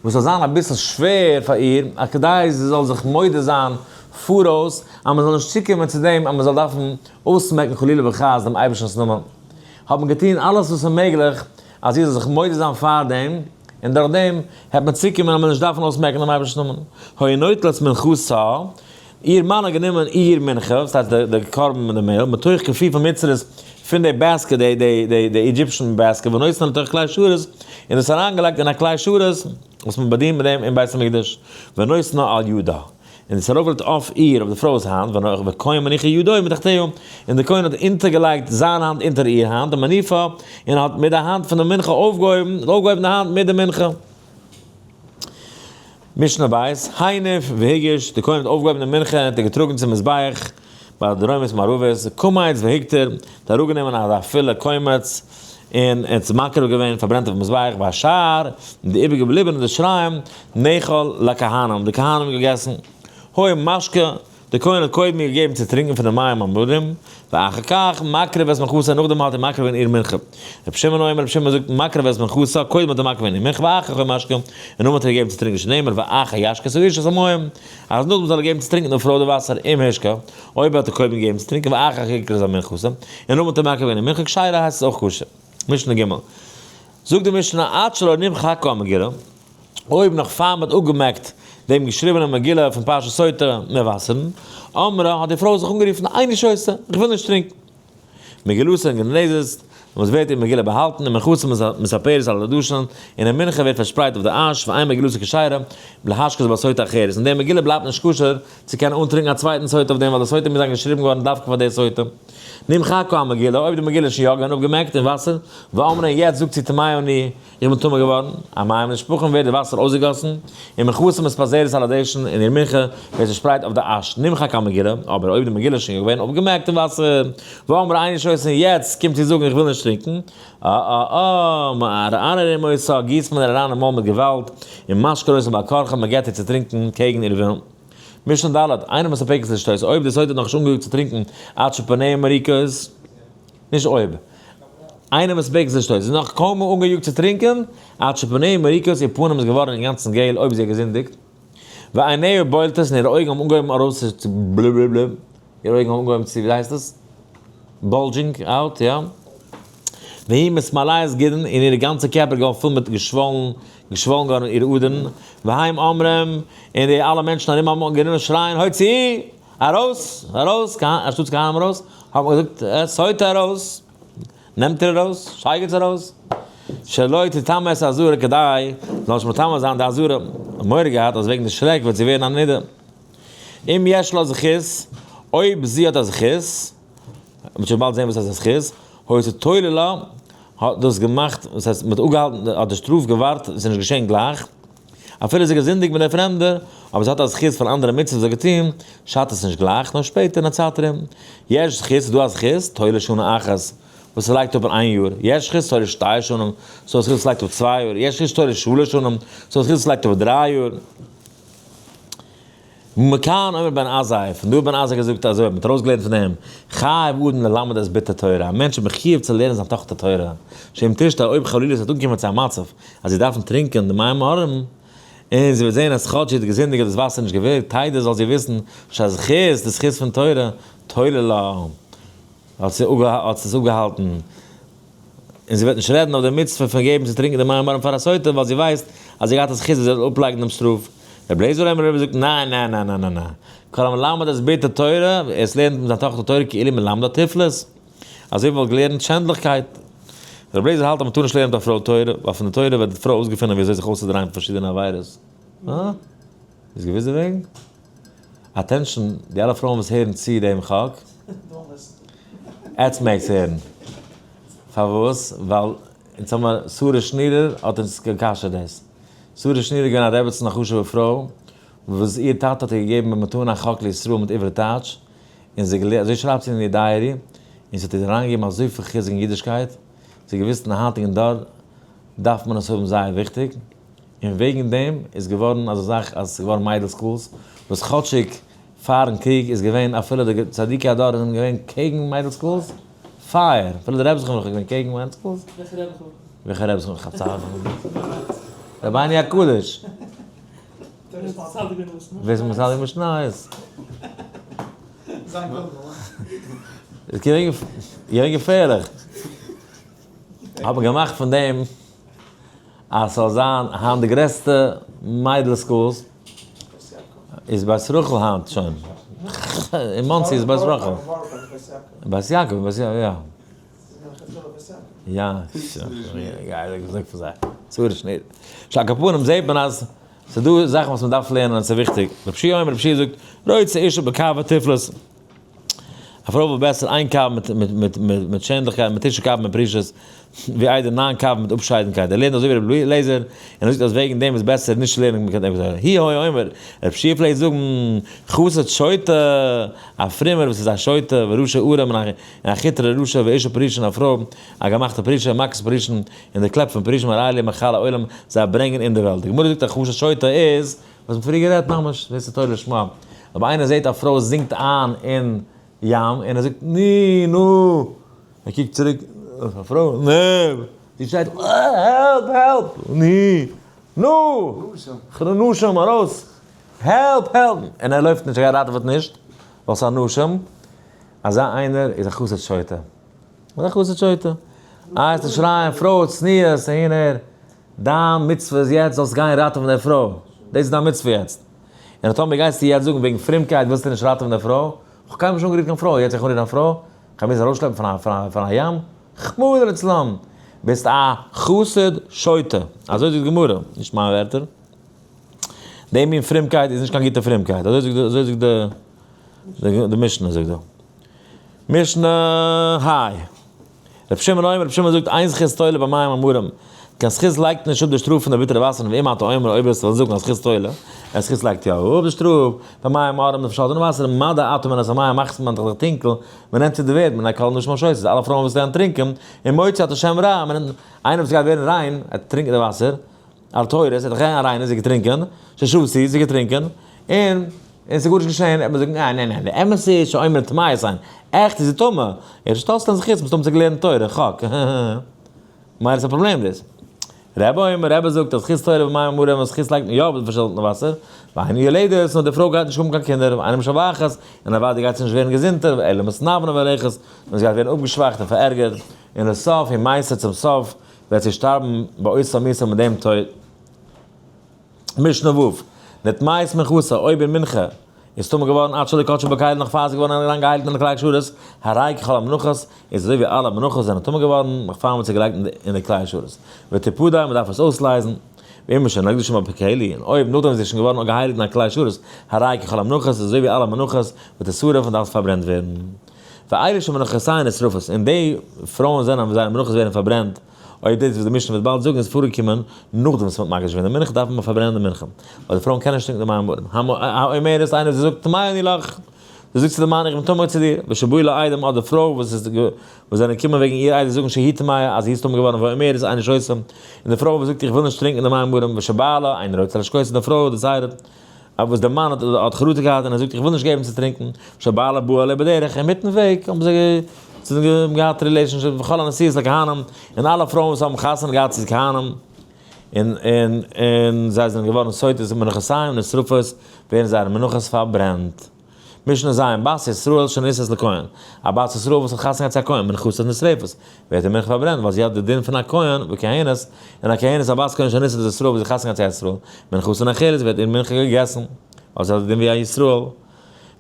וואס זאל זיין אביסל שווער פאר איר, אז כדי זי זאל זיך מודה זיין פאראויס אז מען זאל נישט צוקומען צו דעם אז מען זאל דארפן אויסמעקן חלילה וחס דעם אייבערשטנ'ס נאמען, האט מען געטון אלעס וואס איז מעגליך אז זי זאל זיך מודה זיין פאר דעם, און דורך דעם העט מען צוקומען אז מען זאל נישט דארפן אויסמעקן דעם אייבערשטנ'ס נאמען. היה נוטל את מנחתה, איר מאן האט גענומען איר מנחה, וואס הייסט די קרבן מיט די מעהל, מתוך כפיפה מצרית, פון די basket, די Egyptian basket, ונותנה לתוך כלי שרת, און דאס אריינגעלייגט אין א כלי שרת, וואס מען באדינט מיט דעם אין בית המקדש, ונותנה על ידה, און דאס ארויפגעלייגט אויף איר, אויף די פרוי'ס האנט, וכהן מניח ידו מתחתיה, און דער כהן האט אונטערגעלייגט זיין האנט אונטער איר האנט, ומניפה, און האט מיט די האנט פון די מנחה אויפגעהויבן, אויפגעהויבן די האנט מיט די מנחה. משנה בית, הניף והגיש, די כהן האט אויפגעהויבן די מנחה און האט איר געטראגן צום מזבח ביי די דרומית מערבית, קמץ והקטיר, האט אראפגענומען אזא פולע קומץ און עס מקריב געווען, פארברענט אויפן מזבח, והשאר, און די איבערגעבליבענע די שיריים, נאכל לכהנים, די כהנים האבן געגעסן. היה משקה, דער כהן האט קודם איר געגעבן צו טרינקען פון די מים המרים, ואחר כך מקריב את מנחתה, נאכדעם האט ער מקריב געווען איר מנחה. רבי שמעון אומר, רבי שמעון זאגט, מקריב את מנחתה, קודם האט ער מקריב געווען איר מנחה, ואחר כך משקה, און נאכדעם האט ער געגעבן צו טרינקען שנאמר, ואחר ישק את האיש את המים, אז נאכדעם זאל ער געבן צו טרינקען די פרוי די וואסער, אם השקה, אויב האט ער קודם געגעבן צו טרינקען, ואחר כך הקריב את מנחתה, און נאכדעם האט ער מקריב געווען איר מנחה, כשרה הייסט עס אויך כשר. משנה ג'. זאגט די משנה, עד שלא נמחקה המגילה. אויב נאך פאר מ'האט אפגעמעקט דעם געשריבענעם מגילה פון פרשת סוטה מיט וואסערן, אמרה, האט די פרוי זיך אנגערופן, איני שותה, איך וויל נישט טרינקען. מגילתה נגנזת, וואס ווערט אין מגילה באהאלטן, ומנחתה מתפזרת על הדשן, און די מנחה ווערט פארשפרייט אויף די אש, ואין מגילתה כשרה, להשקות בה סוטה אחרת, און די מגילה בלייבט נישט כשר צו קענען אנטרינקען א צווייטן סוטה אויף דעם, ווייל די סוטה מוז זיין געשריבן געווארן דווקא פאר די סוטה. נמחקה המגילה, אויב די מגילה איז שוין יא געווען אפגעמעקט אין וואסער, ואמרה, און יעצט זאגט זי טמאה אני, איך בין טמא געווארן, המים נשפכים ווערט די וואסער אויסגעגאסן, ומנחתה מתפזרת על הדשן, און איר מנחה ווערט צעשפרייט אויף די אש, נמחק המגילה, אבער אויב די מגילה איז שוין געווען אפגעמעקט אין וואסער, ואמרה איני שותה און יעצט קומט זי זאגן איך וויל נישט טרינקען, אה אה אה, מערערין אותה, גיסט מען איר אריין אין מויל מיט געוואלד, ומשקין אותה בעל כרחה, מען געבט איר צו טרינקען קעגן איר ווילן. משנה ד', אינה מספקת לשתות, אויב די סוטה האט נאכנישט אנגעיאגט צו טרינקען עד שפניה מוריקות, נישט אויב. אינה מספקת לשתות, זי איז נאך קוים אנגעיאגט צו טרינקען, עד שפניה מוריקות, איר פנים איז געווארן אינגאנצן געל אויב זי האט געזינדיגט. ועיניה בולטות, און אירע אויגן האבן אנגעהויבן ארויס צו בלבלבלב, אירע אויגן האבן אנגעהויבן צו, ווי הייסט עס? bulging out, יא. והיא מתמלאת גידין, און אירע גאנצע קערפער איז געווארן פול מיט געשוואלן, געשוואלן געווארן אירע אדערן. והם אומרים, און די אלע מענטשן ארום האבן גענומען שרייען, הוציאוה! ארויס! ארויס! אנשטאטס כהנים ארויס, האט מען געזאגט, סוטה ארויס! נעמט איר ארויס! שייגעץ ארויס! שלא תטמא את העזרה כדי זאל נישט מטמא זיין די עזרה, האט מורא געהאט אז וועגן די שרעק וועט זי ווערן א נידה. אם יש לה זכות, אויב זי האט א זכות, מ'וועט שוין באלד זען וואס הייסט א זכות, היתה תולה לה, האט דאס געמאכט, דאס הייסט מ'האט אפגעהאלטן, האט די שטראף געווארט, עס איז נישט געשען גלייך, אפילו זי געזינדיגט מיט דער פרעמדע, אבער זי האט א זכות פון אנדערע מצוות וואס זי האט געטון, שאדט עס נישט גלייך, נאר שפעטער אין א צייט ארום. יש זכות, איז דא א זכות, תולה שנה אחת, וואס ס'לייגט אפ אין איין יאר, יש זכות תולה שתי שנים, ס'דא א זכות וואס לייגט אפ צוויי יאר, יש זכות תולה שלש שנים, ס'דא א זכות וואס לייגט אפ דריי יאר. מכאן אומר בן עזאי, פון דא האט בן עזאי געזאגט אזוי, מ'האט ארויסגעלערנט פון דעם, חייב אדם ללמד את בתו תורה, א מענטש איז מחיוב צו לערנען זיין טאכטער תורה, שאם תשתה, אויב חלילה עס וועט אנקומען צו א מצב אז זי דארפן טרינקען די מים מרים, און זי וועט זען אז כאטש זי האט געזינדיגט האט דאס וואסער נישט געווירקט, תדע זאל זי וויסן שהזכות, די זכות פון תורה, תולה לה, האט זי עס אפגעהאלטן, און זי וועט נישט רעדן אויף די מצוה פון געבן צו טרינקען די מים המרים פאר א סוטה, ווייל זי ווייסט אז זי האט געהאט א זכות זי זאל אפלייגן דעם שטראף. רבי אליעזר אומר, רבי זאגט, ניין, ניין, ניין, ניין, ניין, ניין, כל המלמד את בתו תורה, ווער עס לערנט מיט זיין טאכטער תורה כאילו מלמדה תפלות, אזוי ווי מ'וואלט געלערנט שענדליכקייט. רבי אליעזר האלט אז מ'טאר נישט לערנען מיט א פרוי תורה, ווייל פון די תורה וועט די פרוי אויסגעפינען ווי אזוי זיך אויסצודרייען פון פארשידענע עבירות. הא? איז געוויס דערוועגן? attention, די אלע פרויען וואס הערן צו דעם חק, עטס מעגטס הערן. פארוואס? ווייל אונז האמער שרה שנירער האט אונז גע'כשר'ט דאס. שרה שנירער איז געווען א רעבעצן א חשוב'ע פרוי, וואס איר טאטע האט איר געגעבן במתנה א חק לישראל מיט עברי טייטש, און זי געלערנט, אזוי שרייבט זי אין איר diary, און ס'האט איר אריינגעגעבן אזויפיל חיזוק אין אידישקייט, זי האט געוואוסט אין היינטיגן דור דארף מען עס האבן זייער וויכטיג, און וועגן דעם איז געווארן אזא זאך אז ס'איז געווארן מיידל schools, וואס כאטשיג פארן קריג איז געווען אפילו די צדיקי הדור זענען געווען קעגן מיידל schools, פייער, אפילו די רבי זכרונו לברכה איז געווען קעגן מיידל schools. וועלכע רבי זכרונו? וועלכע רבי זכרונו לברכה? רבינו הקדוש. ווער איז מסדר משניות? איז געווען געפערליך. האט מען געמאכט פון דעם אז ס'זאל זיין היינט די גרעסטע מיידל schools איז בית רחל היינט שוין. אין מאנסי איז בית רחל. בית יעקב, בית יעקב, יא. יא, יא, געזאגט פאר זיי. צרות נישט. שעל כל פנים זעט מען אז ס'איז דא זאכן וואס מ'דארף לערנען און ס'איז וויכטיג. רב שי' אומר, רב שי' זאגט, רוצה אשה בקב ותפלות. א פרוי וויל בעסער איין קב מיט שענדליכקייט, מיט תשעה קב מיט פרישות, ווי איידער ניין קב מיט אפשיידנקייט. ער לערנט אזוי ווי רבי אליעזר, און ער זאגט אז וועגן דעם איז בעסער נישט צו לערנען מיט קיין עבודה זרה. הוא היה אומר, רב שי' פלעגט זאגן, חסיד שוטה, א פרומער וואס איז א שוטה, ורשע ערום, און א כיטרע רשע, ואשה פרושה, און א פרוי א געמאכטע פרישה, מכות פרושים, און די קלעפ פון פרושים הרי אלו מכלה עולם, זיי ברענגען אין די וועלט. די גמרא זאגט אז חסיד שוטה איז, וואס מ'האט פריער גערעדט ממש, דאס איז תורה לשמה. אויב איינער זעט א פרוי זינקט איין אין ים, און ער זאגט ני נו, ער קוקט צוריק אויף א פרוי, נע, זי שרייט help help, ני נו, נשים ארויס, help help, און ער לויפט נישט, ער ראטעוועט נישט, ווייל ס'איז א נשים, אזא איינער איז א חסיד שוטה. וואס איז א חסיד שוטה? איי צו שרייען פרוי צניעות אהין אהער, דיין מצוה איז יעצט זאלסט גיין ראטעווען די פרוי, דאס איז דיין מצוה יעצט. און טאמער גייסטו יעצט זאגן וועגן פרומקייט ווילסטו נישט ראטעווען די פרוי, איך האב קיינמאל נישט אנגערירט קיין פרוי, יעצט איך אנריר א פרוי, כ'גיי מוזן ארויסשלעפן פון א ים, רחמנא לצלן, ביסט א חסיד שוטה, אזוי זאגט די גמרא, נישט מיינע ווערטער. די מין פרומקייט איז נישט קיין גוטע פרומקייט, אזוי זאגט די משנה זאגט דא. משנה היי. רבי שמעון אומר, רבי שמעון זאגט, אין זכות תולה במים המרים, קיין זכות לייגט נישט אפ די שטראף פון די ביטערע וואסערן, ואם אתה אומר, אויב וועסטו וועלן זאגן אז זכות תולה, אז זכות לייגט יא אפ די שטראף, במים המרים, די פארשאלטענע וואסערן, מה דעתו מן הסמיה, מאכט מען דאך טונקל, מען נעמט צו די ווערד, מפני כל נשים השותות, אלע פרויען וואס גייען טרינקען, און מוציא את השם רע, מען נעמט איינער וואס גייט ווערן ריין, ער טרינקט די וואסער, על טהרות, ער האט דאך א ריינע, זי געטרינקען, ששתי, זי געטרינקען, און און ס'איז גארנישט געשען, וועט מען זאגן, ניין ניין ניין, די אמת איז שאומר טמאה זיין, עכט איז זי טמא, ער שטאלצט אן זיך איצט, מסתמא צו געלערנט תורה, חק, מיין איז א פראבלעם דאס. רבי אומר, רבי זאגט אז זכות תורה במים המרים אז זכות לייגט מען יא אויף די פארשעלטענע וואסער, ואינה יולדת, נאר די פרוי גייט נישט האבן קיין קינדער, ואינה משבחת, און אוודאי גייט זי נישט ווערן געזונטער, אלא מתנוונה והולכת, נאר זי גייט ווערן אפגעשוואכט און פארערגערט, און לסוף, היא מתה צום סוף, וועט זי שטארבן באותה מיתה מיט דעם טויט. משנה ו', נטמאת מנחתה, אויב איר מנחה איז טמא געווארן עד שלא קדשה בכלי נאך פאר זי איז געווארן אריינגעהיילט אין די כלי שרת, הרי ככל המנחות, איז אזוי ווי אלע מנחות זענען טמא געווארן נאך פאר מען האט זיי געלייגט אין די כלי שרת. ותפדה, מען דארף עס אויסלייזן. ואם משנקדשה בכלי, און אויב נאכדעם איז זי שוין געווארן געהיילט אין א כלי שרת, הרי ככל המנחות, איז אזוי ווי אלע מנחות, ותשרף און דארף פארברענט ווערן. ואלו שמנחותיהן נשרפות, און די פרויען זענען וואס זייערע מנחות ווערן פארברענט, אויב דאס וואס די משנה וועט באלד זאגן איז פארגעקומען נאכדעם וואס מ'האט מקדיש געווען די מנחה דארף מען פארברענען די מנחה, ווייל די פרויען קענען נישט טרינקען די מים המרים. האומרת איינער וואס זאגט טמאה אני לך, זי זאגט צו די מאן איך בין טמא צו דיר, ושבאו לה עדים אדער פרוי וואס איז וואס זענען געקומען וועגן איר עדות זאגן שהיא טמאה אז זי איז טמא געווארן והאומרת איני שותה, און די פרוי וואס זאגט איך וויל נישט טרינקען די מים המרים ושבעלה אינו רוצה להשקותה און די פרוי דערציילט אויף וואס דער מאן האט חרטה געהאט און ער זאגט איך וויל נישט געבן צו טרינקען, שבעלה בא אליה בדרך, אינמיטן וועג האבן זיי געהאט relationship, וכל הנשואות לכהנים, און אלע פרויען וואס האבן חתונה געהאט צו כהנים, און און און זיי זענען געווארן סוטות ומנוחותיהם נשרפות, ווערן זייערע מנוחות פארברענט. משנה ז', בת ישראל שנישאת לכהן, א בת ישראל וואס האט חתונה געהאט צו א כהן, מנחתה נשרפת, ווערט איר מנחה פארברענט, ווייל זי האט די דין פון א כהן, וכהנת, און א כהנת א בת כהן שנישאת לישראל וואס זי חתונה געהאט צו א ישראל, מנחתה נאכלת, ווערט איר מנחה געגעסן, ווייל זי האט די דין ווי א ישראל.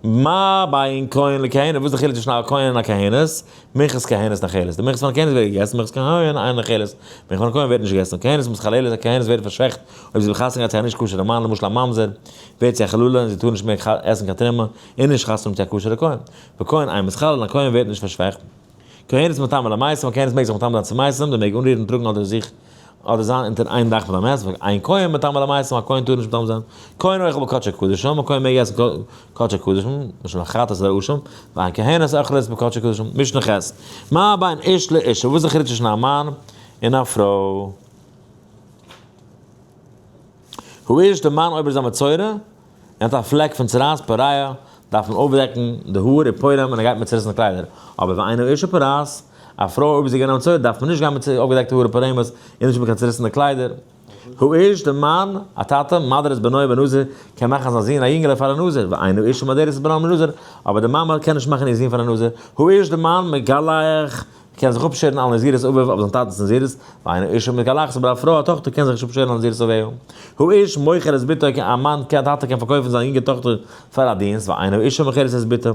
מה בין כהן לכהנת, וואס איז די חילוק צווישן א כהן און א כהנת? מנחת כהנת נאכלת, די מנחת פון א כהנת ווערט געגעסן, מנחת כהן אינה נאכלת, מנחת פון א כהן ווערט נישט געגעסן, כהנת מתחללת, א כהנת ווערט פארשוועכט אויב זי האט חתונה געהאט צו א נישט כשר'ע מאן, למשל א ממזר, ווערט זי א חללה און זי טאר נישט מער עסן קיין תרומה, און נישט חתונה האבן צו א כשר'ע כהן. וכהן אין מתחלל, און א כהן ווערט נישט פארשוועכט. כהנת מטמא למתים, א כהנת מעג זיך מטמא זיין צו מתים, זי מעג אנרירן, טראגן אדער זיך אדער זיין אונטער איין דאך מיט א מת, ואין כהן מטמא למתים, א כהן טאר נישט מטמא זיין. כהן אוכל בקדשי קדשים, א כהן מעג עסן קדשי קדשים, למשל א חטאת אדער אשם, ואין כהנת אוכלת בקדשי קדשים. משנה ח', מה בין איש לאשה, וואס איז די חילוק צווישן א מאן און א פרוי? האיש, די מאן אויב ער איז א מצורע, און האט א פלעק פון צרעת פורע, דארף מען אויפדעקן די האר ופורם און ער גייט מיט צעריסענע קליידער, אבער ואין האשה פורעת, א פרוי אויב איז זי געווען א מצורע דארף מען נישט גיין מיט אויפגעדעקטע האר ופורמת און נישט מיט קיין צעריסענע קליידער. האיש, די מאן, א טאטע, מדיר את בנו בנזיר, קען מאכן זיין זון א יונגעלע פאר א נזיר, ואין האשה מדרת את בנה בנזיר, אבער די מאמע קען נישט מאכן איר זון פאר א נזיר. האיש, די מאן, מגלח, קען זיך אפשערן על נזירות אביו אויף זיין טאטנ'ס נזירות, ואין האשה מתגלחת, אבער א פרוי א טאכטער קען זיך נישט אפשערן על נזירות אביה. האיש מוכר את בתו, א מאן קען א טאטע קען פארקויפן זיין יונגע טאכטער פאר א דינסט, ואין האשה מוכרת את בתו.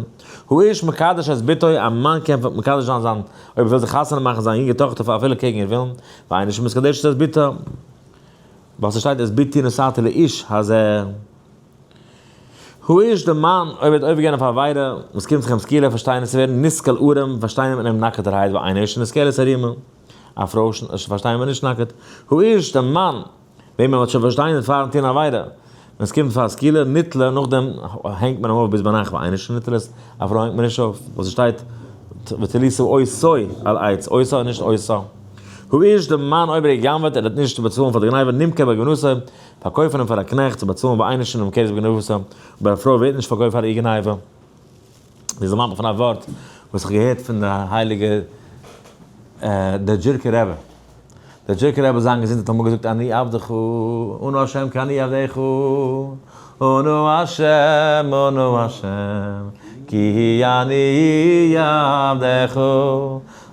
האיש מקדש את בתו, א מאן קען מקדש זיין זיין, אויב ער וויל זיך חתונה מאכן זיין יונגע טאכטער פאר אפילו קעגן איר ווילן, ואין האשה מתקדשת את בתו. ווייל ס'שטייט את בתי נתתי לאיש הזה. האיש דער מאן, אויב ער האט עובר געווען אויף א עבירה וואס קומט זיך אים סקילה, פארשטיינערט צו ווערן, נסקל ערום, פארשטיינערט מען אים נאקעטערהייט, ואין האשה נסקלת ערומה, א פרוי פארשטיינערט מען נישט נאקעט. האיש דער מאן, וועם מען האט שוין פארשטיינערט פארן טון א עבירה, ווען עס קומט פאר סקילה, נתלה, נאכדעם הענגט מען אים אויף ביז ביינאכט, ואין האשה נתלית, א פרוי הענגט מען נישט אויף, ווייל ס'שטייט ותלית אותו על עץ, אותו און נישט אותה. האיש דער מאן, אויב ער האט גע'גנב'עט, ער וועט נישט באצאלן פאר די גניבה, נמכר בגנבתו, פארקויפן אים פאר א קנעכט צו באצאלן ואין אשה נמכרת בגנבתה, אבער א פרוי ווערט נישט פארקויפט פאר איר גניבה. דאס דערמאנט מיך פון א ווארט וואס איך האב געהערט פון די הייליגע דער דזשירקער רבי. דער דזשירקער רבי זיין געזונט האט אמאל געזאגט אני עבדך אנא השם כי אני עבדך אנא השם אנא השם כי אני עבדך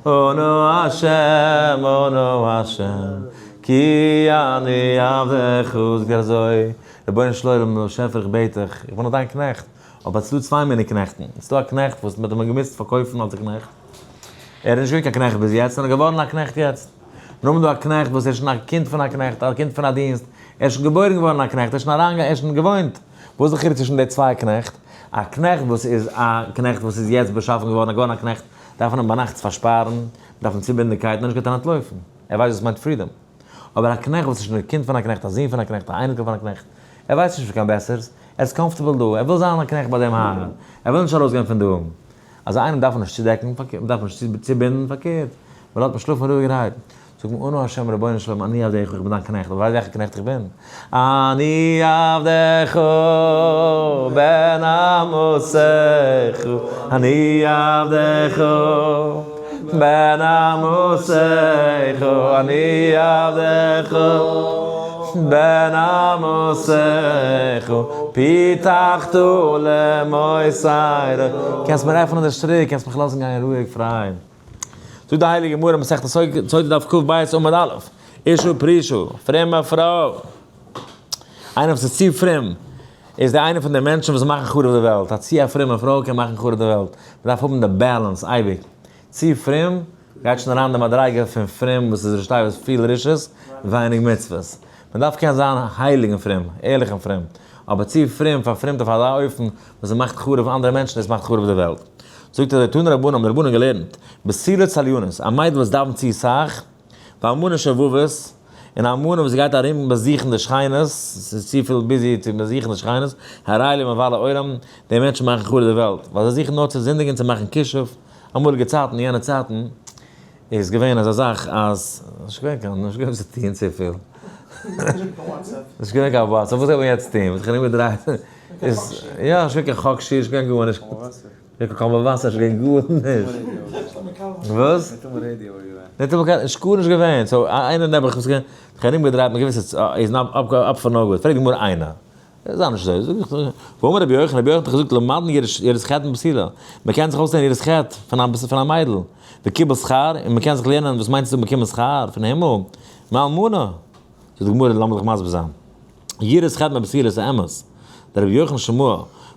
אנא השם אנא השם כי אני עבדך, זאגט ער אזוי, רבונו של עולם באשעפער איך בעט דיך, איך בין נאך דיין קנעכט, אבער עס איז דא צוויי מיני קנעכטן, עס איז דא א קנעכט וואס מען האט אים געמוזט פארקויפן אלס א קנעכט, ער איז נישט געווען קיין קנעכט ביז יעצט, נאר געווארן א קנעכט יעצט, נאכדעם איז דא א קנעכט וואס ער איז שוין א קינד פון א קנעכט, א קינד פון א דינסט, ער איז שוין געבוירן געווארן א קנעכט, ער איז שוין אריין ער איז שוין געוואוינט, וואס איז די חילוק צווישן די צוויי קנעכט? א קנעכט וואס איז א קנעכט וואס איז יעצט באשאפן געווארן, א געווארן א קנעכט, דארף מען אים ביינאכט פארשפארן, מען דארף אים צובינדן די קייטן, ער נישט געטאן אנטלויפן, ער ווייסט וואס מיינט freedom. אבער א קנעכט וואס איז שוין א קינד פון א קנעכט, א זון פון א קנעכט, א אייניקל פון א קנעכט, ער ווייסט נישט פון קיין בעסערס, ער איז comfortable דא, ער וויל זיין א קנעכט ביי דעם האר, ער וויל נישט ארויסגיין פון דא. אזא איינעם דארף מען נישט צודעקן, מען דארף נישט צובינדן, פארקערט, מען לאזט אים שלאפן רואיגערהייט. זאגט מען, אנא השם רבונו של עולם, אני עבדך, איך בין דיין קנעכט, אבער ווייסט וועלכע קנעכט איך בין? אני עבדך בן אמתך, אני עבדך בן אמתך, אני עבדך בן אמתך, פתחת למוסר, קענסט מיר עפענען די שטריק, קענסט מיך לאזן גיין רואיג פריי. זאגט די הייליגע גמרא מסכת סוטה דף כ"ב עמוד א', אשה פרושה, פרומע פרוי, איינער וואס איז צו פרום, איז די איינע פון די מענטשן וואס מאכן חרוב די וועלט, א צו א פרומע פרוי קען מאכן חרוב די וועלט, מען דארף האבן די balance אייביג, צו פרום גייט שוין אריין די מדריגה פון פרום וואס איז ראשי תיבות פיל רשעות ווייניג מצוות, מען דארף קענען זיין הייליג און פרום, ערליך און פרום, אבער צו פרום פארפרומט אויף אזא אופן וואס עס מאכט חרוב אנדערע מענטשן, דאס מאכט חרוב די וועלט. זאגט ער, תנו רבנן, האבן די רבנן געלערנט, בתולה צליינית, א מיידל וואס דאווענט צו סאך, ואלמנה שובבית, און א אלמנה וואס גייט ארום באזוכן די שכינות, ס'איז צופיל busy צו באזוכן די שכינות, הרי אלו מבלי עולם, די מענטשן מאכן חרוב די וועלט, ווייל זיי זוכן נאר צו זינדיגן צו מאכן כישוף, אמאליגע צייטן, יענע צייטן, איז געווען אזא זאך אז, נישט געווען קיין, נישט געווען וואס צו טון צופיל. נישט געווען קיין WhatsApp, וואס גייט מען יעצט טון? מ'האט זיך ארומגעדרייט, איז, יא, נישט געווען קיין חק שיר, נישט געווען גארנישט. נישט קיין קול מבשר, נישט געווען גארנישט. וואס? ניטאמאל קיין, נישט גארנישט געווען, so איינער נעבעך וואס זיך ארומגעדרייט מיט געוויסע איז not up for no good, פרעגט די גמרא איינער, זיי נישט אזוי, זאג איך, ואמר רבי יוחנן, רבי יוחנן האט דאך געזאגט למדן יראת חטא מבתולה, מען קען זיך אויסלערנען יראת חטא פון א מיידל, וקיבל שכר, און מען קען זיך לערנען וואס מיינט עס צו באקומען שכר פון הימל, מאלמנה, זאגט די גמרא לאמיר דיך מסביר זיין, יראת חטא מבתולה איז אמת, דרבי יוחנן שמעה,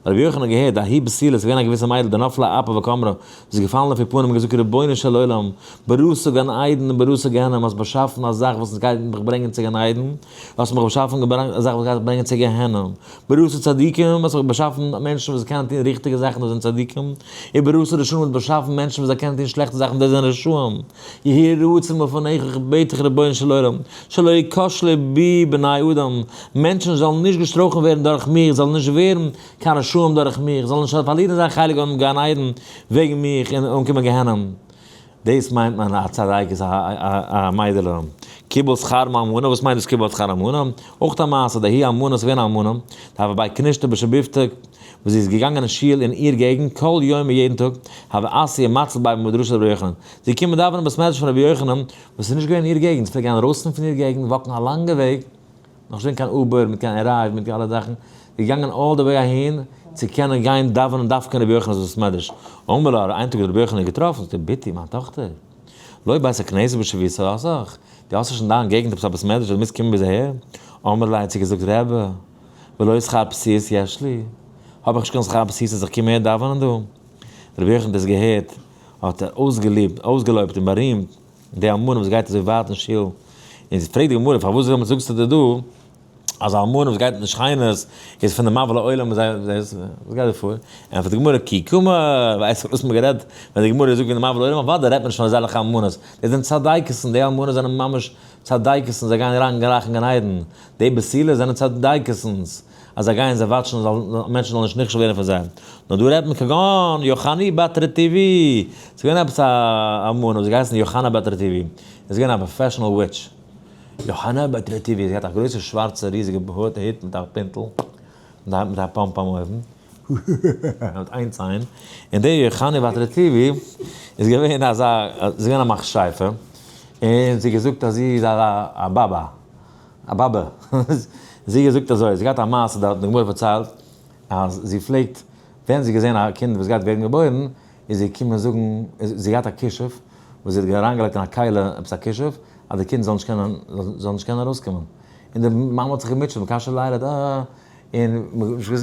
ווייל רבי יוחנן האט געהערט, דההיא בתולה, ס'איז געווען א געוויסע מיידל דנפלה אאפה וקאמרה, וואס איז געפאלן אויף איר פנים און געזאגט רבונו של עולם, בראת גן עדן און בראת גיהנום, האסט באשאפן א זאך וואס גייט מיך ברענגען צו גן עדן, האסט מיך באשאפן א זאך וואס גייט מיך ברענגען צו גיהנום, בראת צדיקים, האסט מיך באשאפן מענטשן וואס קענען טון ריכטיגע זאכן דאס זענען צדיקים, און בראת רשעים, האסט באשאפן מענטשן וואס זיי קענען טון שלעכטע זאכן דאס זענען רשעים, יהי רצון מלפניך, איך בעט דיך רבונו של עולם, שלא יכשלו בי בני אדם, מענטשן זאלן נישט געשטרויכלט ווערן דורך מיך, זאלן נישט ווערן קיין רשעים דורך מיך, זאלן נישט פארלירן זייער חלק אינעם גן עדן וועגן מיך און אנקומען גיהנום. דאס מיינט מען א צדיקת א מיידעלע. קיבל שכר מאלמנה, וואס מיינט דאס קיבל שכר אלמנה? אויך א מעשה, דההיא אלמנה, ס'איז געווען א אלמנה, דהוה בי כנישתא בשביבתא, וואס זי איז געגאנגען אין שול אין איר געגנט כל יומא יעדן טאג, הוה אתיא מצלא בי מדרשא דרבי יוחנן. זי איז געקומען דאווענען בית מדרש פון רבי יוחנן, וואס איז נישט געווען אין איר געגנט, זי פלעגט גיין ארויסן פון איר געגנט, walk ן א לאנגע וועג, נאך נישט געווען קיין Uber מיט קיין Arrive מיט אלע זאכן, זי איז געגאנגען all the way אהין צו קענען גיין דאווענען דווקא אין רבי יוחנן'ס בית מדרש. אמר לה, איין טאג האט רבי יוחנן איר געטראפן, זאגט ער, בתי, מיין טאכטער, לא בית הכנסת בשביבתך, דו האסט נישט אין דיין געגנט עפעס א בית מדרש אז דו מוזט קומען ביז אהער? אמרה ליה האט זי געזאגט, רבי, ולא שכר פסיעות יש לי, האב איך נישט קיין שכר פסיעות אז איך קום אהער דאווענען דא? רבי יוחנן האט דאס געהערט, האט ער אויסגעליבט, אויסגעלויבט און בארימט די אלמנה וואס גייט אזוי ווייט אין שול, און זי פרעגט די גמרא פארוואס זאגסטו דיר דא אז א אלמנה וואס גייט אין שכינות איז פון די מבלי עולם און זיי וואס גייט דא פאר? ענטפערט די גמרא כי קאמר, ווייסט וואס מ'האט גערעדט ווען די גמרא זאגט וועגן די מבלי עולם אוודאי רעדט מען נישט פון אזעלכע אלמנות, דאס זענען צדייקות'ן, די אלמנות זענען ממש צדייקות'ן, זיי גייען אריין גלייך אין גן עדן, די בתולות זענען צדייקות'נס. אז זיי גייען זיי watch ן זאל מענטשן זאלן נישט נכשל ווערן פון זיי. נאר דא רעדט מען כגון יוחני בת רטיבי. ס'איז געווען עפעס א אלמנה וואס האט געהייסן יוחנה בת רטיבי. איז געווען א professional witch. יוחנה בת רטיבי זי האט געהאט א גרויסע שווארצע ריזיגע הוט מיט א פינטל. מיט א פאם פאם אויבן. מיט איין ציין. און די יוחנה בת רטיבי איז געווען אזא, זי איז געווען א מכשפה. און זי האט געזאגט אז זי איז א באבא. א באבע. זי האט געזאגט אזוי, זי האט געהאט א מעשה דארט, די גמרא פארציילט אז זי פלעגט ווען זי האט געזען א קינד וואס גייט ווערן געבוירן, איז זי געקומען זאגן, זי האט געהאט א כישוף וואס זי האט אריינגעלייגט אין א כלי עפעס א כישוף, אז די קינד זאל נישט קענען, זאל נישט קענען ארויסקומען. און די מאמע האט זיך געמוטשעט, מקשה לילד, אה, און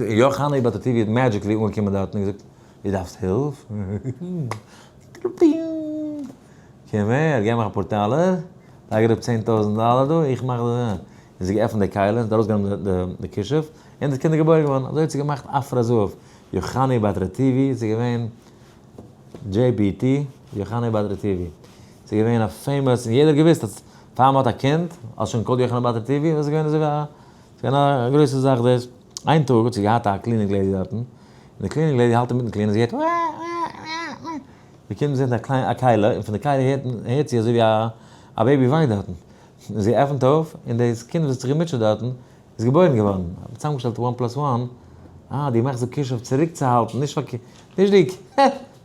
יוחנן בת רטיבי האט magically אנגעקומען דארט און געזאגט, דו דארפסט הילף? קום הער, געב מיך אפאר טאלער, לייג אראפ 10,000 דאלער דא, איך מאך די, און זי געעפנט די כלי, און האט ארויסגענומען די כישוף, און דאס קינד איז געבוירן געווארן, אזוי האט זי געמאכט עפרה זהב, יוחני בת רטיבי, ס'איז געווען JBT, יוחני בת רטיבי, ס'איז געווען א famous, און יעדער האט געוואוסט אז פאר מ'האט א קינד, האסט שוין גע call ט יוחני בת רטיבי, דאס איז געווען אזוי ווי א, ס'איז געווען א גרויסע זאך דאס, איין טאג האט זי געהאט א cleaning lady דארטן, און די cleaning lady האלט אינמיטן clean ען, זי הערט ווע ווע ווע. די קינד זעט א קליין א כלי און פון די כלי הערט הערט זי אזוי ווי א א baby וויינט דארטן, און זי עפנט אויף און דאס קינד וואס האט זיך געמוטשעט דארטן איז געבוירן געווארן, האט צוזאמגעשטעלט one plus one, אה דו מאכסט די כישוף צוריקצוהאלטן נישט פארקערט, נישט די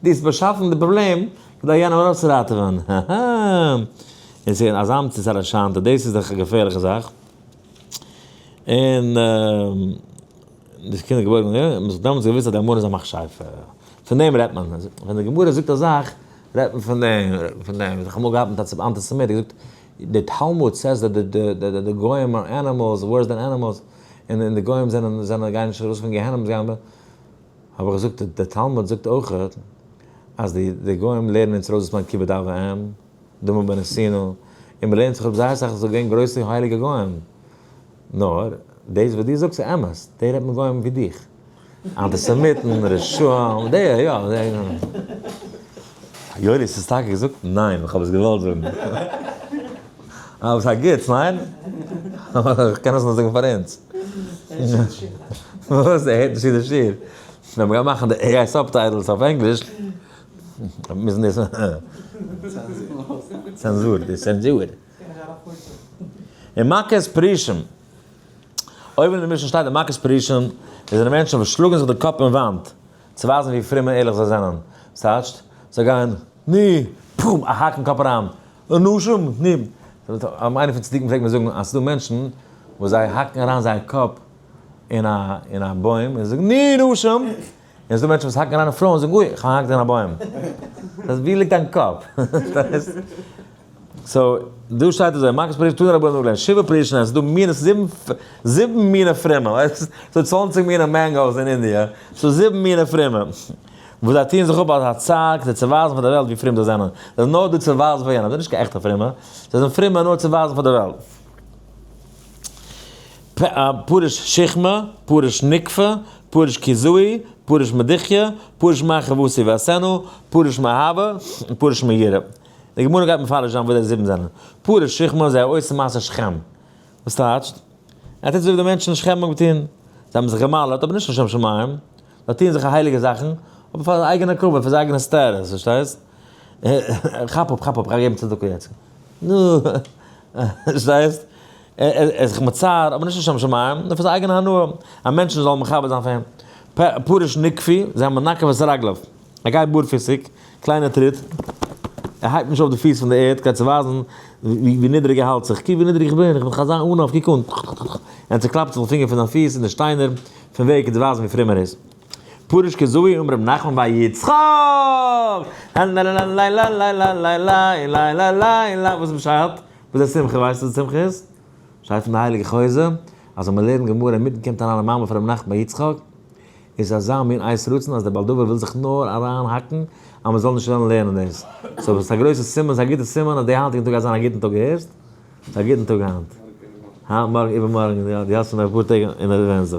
דו האסט באשאפן די פראבלעם כדי יענעם ארויסצוראטעווען, האהא, און ס'איז אזא מציאות הרשענטע, דאס איז דאך א געפערליכע זאך, און. דאס קינד איז געבוירן געווארן, מען האט דעמאלטס געוואוסט אז די אלמנה איז א מכשפה. פון דעם רעדט מען. ווען די גמרא זאגט א זאך, רעדט מען פון דעם, רעדט מען פון דעם. איך האב אמאל געהאט מיט א אנטיסעמיט, ער האט געזאגט, די תלמוד says that די גוים are animals, worse than animals, און די גוים זענען, זענען, גייען נישט ארויס פון גיהנום, זיי גייען, האב איך געזאגט, די תלמוד זאגט אויך אז די גוים לערנען אונז ארויס וואס מיינט כיבוד אב ואם, דמה בנתינה, און מען לערנט זיך אפ זייער אסאך אז עס איז געווען גרויסע הייליגע גוים. נאר, דאס וואס דו זאגסט איז אמת, די רעדט מען גוים ווי דיך. אנטיסעמיטן, רשעים, די יא, די. יואלי, האסט עס טאקע געזאגט? ניין, איך האב עס געוואלט זאגן. אבער ס'איז א גוטס, ניין? איך קען עס נאר זאגן פאר אונז. וואס? ער הערט נישט צו די שיעור. ווען מ'גייט מאכן די AI subtitles אויף ענגליש, מוזן דאס. צענזור, די צענזור. און מכת פרושים, אויבן אין די משנה שטייט די מכת פרושים, דאס זענען מענטשן וואס שלאגן זיך די קאפ אין וואנט, צו ווייזן ווי פרום און ערליך זיי זענען. ס'טייטשט, זיי גייען, ני, פום, א האק אין קאפ אריין. נשים, נו. איינער פון צדיקים פלעגט מיר זאגן אז ס'דא מענטשן וואס זיי האקן אריין זייער קאפ אין א אין א בוים און זאגן נו נשים, און ס'דא מענטשן וואס האקן אריין אין פרויען און זאגן אוי כ'האב געהאקט אין א בוים. דאס הייסט ווי ליגט דיין קאפ? פארשטייסט? so דא שטייט אזוי, מכת פריש תנו רבנן געלערנט, שבעה פרישין עס איז דא מינות זיבן זיבן מיני פרומע, ווייסט? ס'דא 20 מיני mangoes אין אינדיע, ס'דא זיבן מיני פרומע. וואס זיי טוען זיך אפ אלס א צייג כדי צו ווייזן פאר די וועלט ווי פרום זיי זענען. זיי זענען נאר דא צו ווייזן פאר יענעם, זיי זענען נישט קיין עכטע פרומע, זיי זענען פרומע נאר צו ווייזן פאר די וועלט. פרוש שכמה, פרוש נקפה, פרוש כיזוי, פרוש מדוכיא, פרוש מחבוסי ועשנו, פרוש מאהבה, און פרוש מיראה. די גמרא גייט מפרש זיין וואס די זיבן זענען. פרוש שכמה זיי עושים מעשה שכם. וואס טייטשט? ער טוט אזוי ווי די מענטשן אין שכם האבן געטון. זיי האבן זיך גע'מל'ט, אבער נישט לשם שמים. זיי טוען זיך הייליגע זאכן, אבער פאר זייער אייגענע כבוד, פאר זייער אייגענע סטעטוס, פארשטייסט? כאפ אפ, כאפ אפ, כ'גיי געבן צדקה יעצט. נו, פארשטייסט? ער איז זיך מצער, אבער נישט לשם שמים, נאר פאר זיין אייגענע הנאה, אז מענטשן זאלן מכבד זיין פאר אים. פרוש נקפי, זיי מנקב את רגליו. ער גייט בארפיסיג, קליינע טריט, ער הייבט נישט אויף די פיס פון די ערד כדי צו ווייזן ווי נידריג ער האלט זיך, קוק ווי נידריג איך בין, איך בין אזא עניו, קוק אן, ער צוקלאפט זיך די פינגער פון זיין פיס אין די שטיינער פון וועג כדי צו ווייזן ווי פרום ער איז. פרוש כזוהי אמר ר' נחמן בר יצחק! וואס איז פשט? וואס איז די שמחה? ווייסט וואס די שמחה איז? שטייט פון די הייליגע חוזה אז ווען מען לערנט גמרא אינמיטן קומט אריין א מאמר פון ר' נחמן בר יצחק, איז אזא מין עת רצון אז דער בעל דבר וויל זיך נאר אריין האקן אז מען זאל נישט וועלן לערנען דאס. so ס'איז א גרויסע סימן, ס'איז א גוטע סימן אז די היינטיגע טאג גייט זיין א גוטן טאג הערסט? ס'איז א גוטן טאג היינט. היינט מארגן איבערמארגן יא דו האסט שוין אפאר טעג אין advance.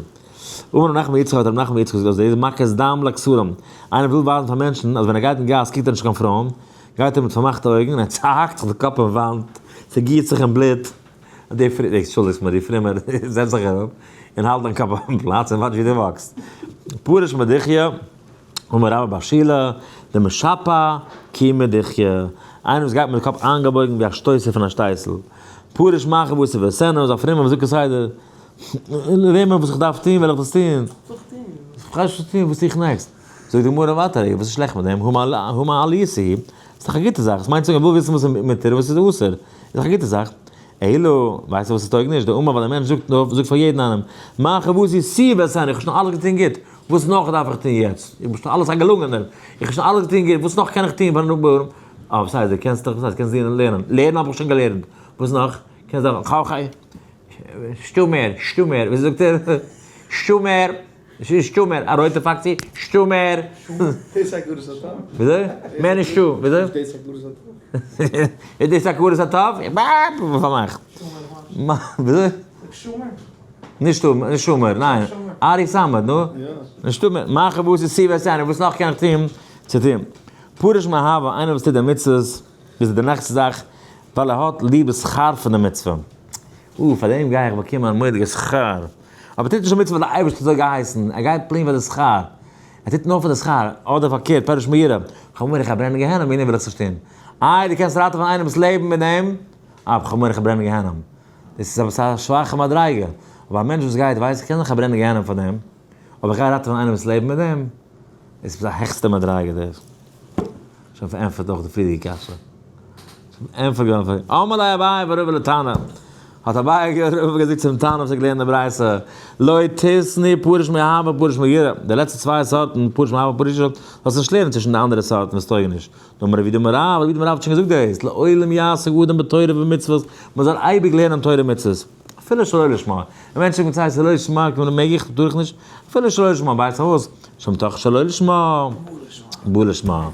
אמר ר' נחמן יצחק האט ר' נחמן יצחק געזאגט אז דאס איז מכת דם לכתרים. איינער וויל ווייזן פאר מענטשן אז ווען ער גייט אין גאס קוקט ער נישט קיין פרויען, גייט ער מיט פארמאכטע אויגן און ער צוהאקט זיך די קאפ אין וואנט, ס'גיסט זיך אין בלוט. די פרי, די אנטשולדיגסט מיר, די פרומער זעץ זיך אראפ און האלט דיין קאפ אויפן פלאץ און וואטש ווי דו וואקסט. פרוש מדוכיא, אמר רבה בר שילא, דמשפע כי מדוכיא, איינער וואס גייט מיט די קאפ איינגעבויגן ווי א שטויסער פון א שטייסל. פרוש מאחר וואס איז ועשנו, איז א פרומער וואס זאגט כסדר, לערן מיר וואס איך דארף טון וועל איך דאס טון. איך ווייס נישט וואס טון, וואס טו איך next? זאגט די גמרא ווייטער, וואס איז שלעכט מיט דעם? הא מעליותא היא, ס'איז דאך א גוטע זאך, עס מיינט צו זאגן ער וויל וויסן וואס איז מותר און וואס איז אסור, איז דאך א גוטע זאך. אלא, ווייסטו וואס עס טויג נישט? דאמר ווייל דער מענטש זאגט נאר, זאגט פאר יעדן איינעם, מה חובתי תי ועשני, איך האב שוין אלעס געטון גוט, וואס נאך דארף איך טון יעצט? איך בין שוין אלעס א געלונגענער, איך האב שוין אלעס געטון גוט, וואס נאך קען איך טון פארן רבו ע? אה, וואס הייסט, דו קענסט דאך, וואס הייסט, קענסט דינען לערנען, לערנען האב איך שוין געלערנט, וואס נאך? קענסט דאך, כ'האב, שטומער, שטומער, ווי זאגט ער? שטומער. שטומער, א רויטע פאקסי, שטומער. דאס הכרת הטוב? וויאזוי? מער נישט שו, וויאזוי? איז דאס הכרת הטוב? איז דאס הכרת הטוב? פארמאכט. וויאזוי? שומער? נישט שומער, ניין. ארי סאמעט, נו. נישטא מער. מאכן וואס איז סיבה עס איינער, וואס נאך קען איך טון צו טון? פרוש מאהבה, איינער וואס טוט די מצוות, איז די נעקסטע זאך, ווייל ער האט ליב שכר פון די מצוה. אה, פאר דעם גיי איך באקומען א מורא'דיגע שכר. אבער טוט נישט א מצוה ווייל דער אייבערשטער האט אזוי געהייסן, ער גייט plain פאר די שכר. ער טוט נאר פאר די שכר, אדער פארקערט, פירוש מיראה, כ'האב מורא איך גיי ברענען אין גיהנום, וועגן דעם וויל איך עס נישט טון. איי, דו קענסט ראטעווען איינעמ'ס לעבן מיט דעם? אבער כ'האב מורא איך גיי ברענען אין גיהנום. דאס איז אבער א שוואכע מדריגה. אבער א מענטש וואס גייט ווייסט, איך קען זיך פארברענען אין גיהנום פאר דעם, אבער איך גיי ראטעווען איינעמ'ס לעבן מיט דעם, דאס איז א העכסטע מדריגה דאס. שוין פארענטפערט אויך די פריערדיגע קשיא. שוין פארענטפערט געווארן פאר. אמר ליה אביי ורבא לתנא. האט אביי ורבא געזאגט צום תנא וואס האט געלערנט די ברייתא, לא תיתני פרוש מאהבה פרוש מיראה. די לעצטע צוויי סארטן, פרוש מאהבה פרוש יראה, זאלסט נישט לערנען צווישן די אנדערע סארטן וואס טויגן נישט. דאמר רב יהודה אמר רב, רב יהודה אמר רב האט שוין געזאגט דאס, לעולם יעסוק אדם בתורה ומצוות, מען זאל אייביג לערנען תורה ומצוות. אפילו שלא לשמה. א מענטש זאגט מצוות שלא לשמה, כאילו מעג איך, טאר איך נישט, אפילו שלא לשמה, ווייסט פארוואס? שמתוך שלא לשמה, בא לשמה.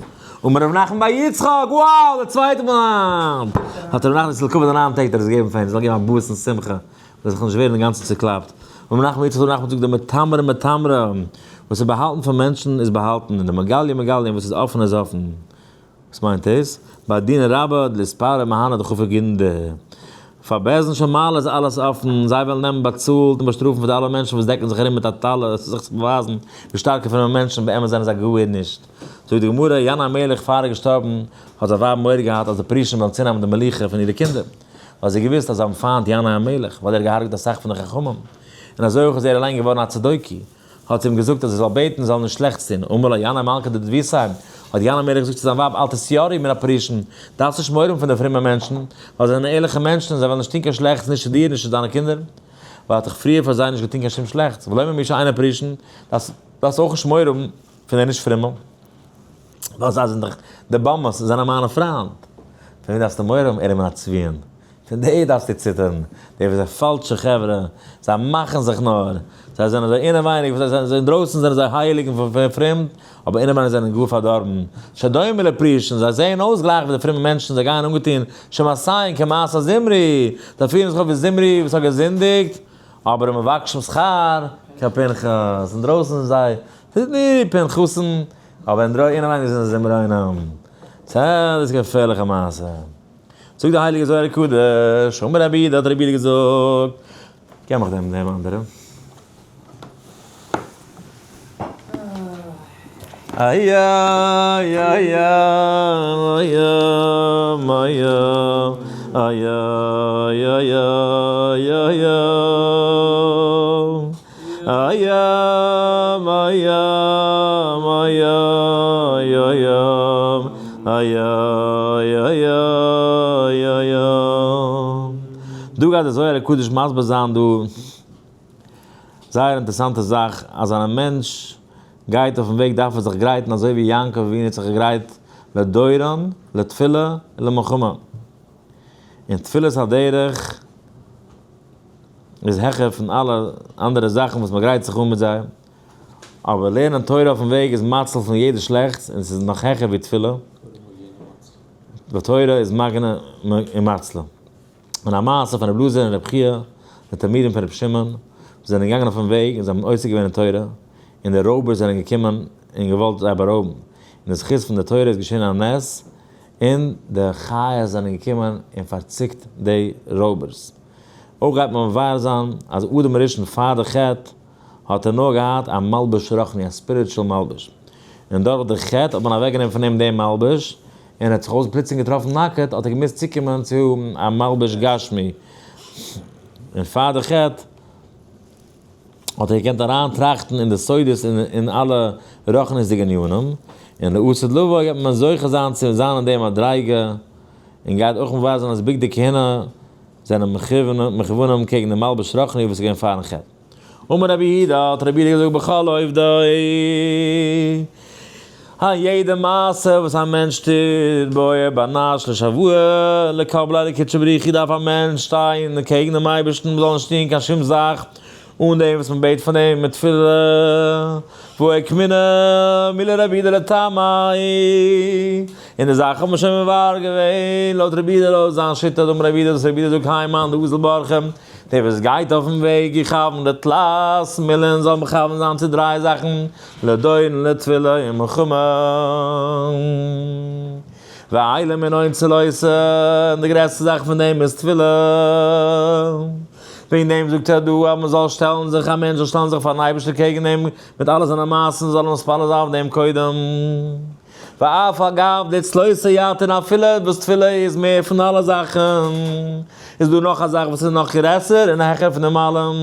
אמר רב נחמן בר יצחק, wow, די צווייטע מאל היינט! האט רב נחמן אצל כבוד די ניין טעג האט ער עס געגעבן פאר אונז, זאל געבן א boost און שמחה, זאל זיך נישט ווערן אינגאנצן צוקלאפט. אמר רב נחמן בר יצחק, רב נחמן זאגט, דמטמרא מטמרא, וואס איז באהאלטן פון מענטשן איז באהאלטן, און דמגליא מגליא, וואס איז אפן איז אפן. וואס מיינט דאס? ביי דינא רבה דליספרה מהנא דחפי גונדא. פאר בית דין של מעלה איז אלעס אפן, זיי וועלן נעמען באצאלט און באשטראפן פאר די אלע מענטשן וואס דעקן זיך ארום מיט א טלית זיך צו באווייזן ווי שטארקע פרומע מענטשן באמת זענען זיי גארנישט. זאגט די גמרא, ינאי המלך פאר ער איז געשטארבן האט זיין ווייב מורא געהאט אז די פרושים וועלן צונעמען די מלוכה פון אירע קינדער, ווייל זי האט געוואוסט אז זיי האבן פיינט ינאי המלך ווייל ער האט געהארגעט אסאך פון די חכמים, און אזוי אויך איז ער אליין געווארן א צדוקי. האט אים געזאגט אז ער זאל בעטן זאל נישט שלעכטס טון, אמר לה ינאי מלכא דדביתיה, האט האט ינאי המלך געזאגט צו זיין ווייב, אל תתיראי מן הפרושים, דארפסט נישט מורא האבן פון די פרומע מענטשן, ווייל זיי זענען ערליכע מענטשן און זיי וועלן נישט טון קיין שלעכטס נישט צו דיר נישט צו דיינע קינדער, ווייל האט דאך פריער פאר זיי נישט געטון קיין שום שלעכטס, ולא ממי שאינם פרושים, דארפסט אויך נישט מורא האבן פון די נישט פרומע, ווייל זיי זענען דאך די באמעס און זענען מיינע פריינט. פון וועם דארפסטו מורא האבן, אלא מן הצבועים. פון די דארפסטו ציטערן, די וואס זענען פאלשע חברה, זיי מאכן זיך נאר, זיי זענען אזוי אינעווייניג, וואס זיי זענען אינדרויסן זענען זיי הייליג און פרום, אבער אינעווייניג זענען גאר פארדארבן, שדומה לפרושים, זיי זעען אויס גלייך ווי די פרומע מענטשן, זיי גייען אנגעטון שמעשיים כמעשה זמרי, זיי פירן זיך אויף ווי זמרי וואס האט געזינדיגט, אבער ומבקשים שכר כפנחס, אינדרויסן זענען זיי פנחסים, אבער אינעווייניג זענען זיי זמרונים. סא דאס איז געפערליכע מעשה. זאגט די הייליגע זוהר הקדוש, אמר רבי יהודה האט רבי יהודה געזאגט, געב מיך דעם דעם אנדערע. איי איי איי איי איי איי איי איי איי איי איי איי איי איי דא גייט דער זוהר הקדוש מסביר זיין דא זייער אינטערעסאנטע זאך אז ווען א מענטש גייט אויפן וועג דארף ער זיך גרייטן אזוי ווי יעקב אבינו האט זיך געגרייט לדורון לתפילה ולמלחמה און תפילת הדרך איז העכער פון אלע אנדערע זאכן וואס מען גרייט זיך אן מיט זיי, אבער לערנען תורה אויפן וועג איז מציל פון יעדע שלעכטס און ס'איז נאך העכער ווי תפילה, ווייל תורה איז מגנה און מצילה. און א מעשה פון רבי אלעזר און רבי חייא, די תלמידים פון רבי שמעון, וואס זענען געגאנגען אויפן וועג און זיי האבן עוסק געווען אין תורה, און די רויבער זענען געקומען און געוואלט זיי בארויבן, און די זכות פון די תורה איז געשען א נס, און די חיות זענען געקומען און פארציקט די רויבערס. אויך גייט מען מבאר זיין אז אדם הראשון פאר די חטא האט ער נאר געהאט א מלבוש רוחני, א spiritual מלבוש, און דורך די חטא האט מען אוועקגענומען פון אים דעם מלבוש, און ער האט זיך אויס פלוצלינג געטראפן נאקעט, האט ער געמוזט צוקומען צו א מלבוש גשמי, און פאר די חטא האט ער געקענט אריין טראכטן אין די סודות און אין אלע רוחניות'דיגע ענינים, און לעתיד לבוא גייט מען זוכה זיין צו זיין אין די מדריגה, און גייט אויך מבאר זיין אז בגדי כהונה זענען מכוונים קעגן די מלבוש רוחני וואס איז געווען פארן חטא. אמר רבי יהודה, האט רבי יהודה געזאגט בכל עובדי, א יעדע מעשה וואס א מענטש טוט, בעי בר נש לשבוע לקבלה דקודשא בריך הוא דארף א מענטש שטיין קעגן דעם אייבערשטן, מ'זאל נישט טון קיין שום זאך אן דעם וואס מ'בעט פון אים מיט תפילה, ואוקמינא מילי רבי יהודה לטעמי', און די זאך האט מען שוין מבאר געווען לויט רבי יהודה לויט זיין שיטה דאמר רבי יהודה וואס רבי יהודה זאגט האי מאן דאזיל באורחא, דער וואס גייט אויפן וועג יכוון לתלת מילין זאל מכוון זיין צו דריי זאכן, לדורון לתפילה און מלחמה. ואלו מנין צלותא, און די גרעסטע זאך פון דעם איז תפילה. וועגן דעם זאגט ער דא אז מען זאל שטעלן זיך, א מענטש זאל שטעלן זיך פארן אייבערשטער קעגן דעם מיט אלע זיינע מעשים זאל ער מתפלל זיין אויף דעם קודם. ואף על גב דצלותא יתיר אפילו וואס תפילה איז מער פון אלע זאכן, איז דא נאך א זאך וואס איז נאך גרעסער און העכער פון דעם אלעם,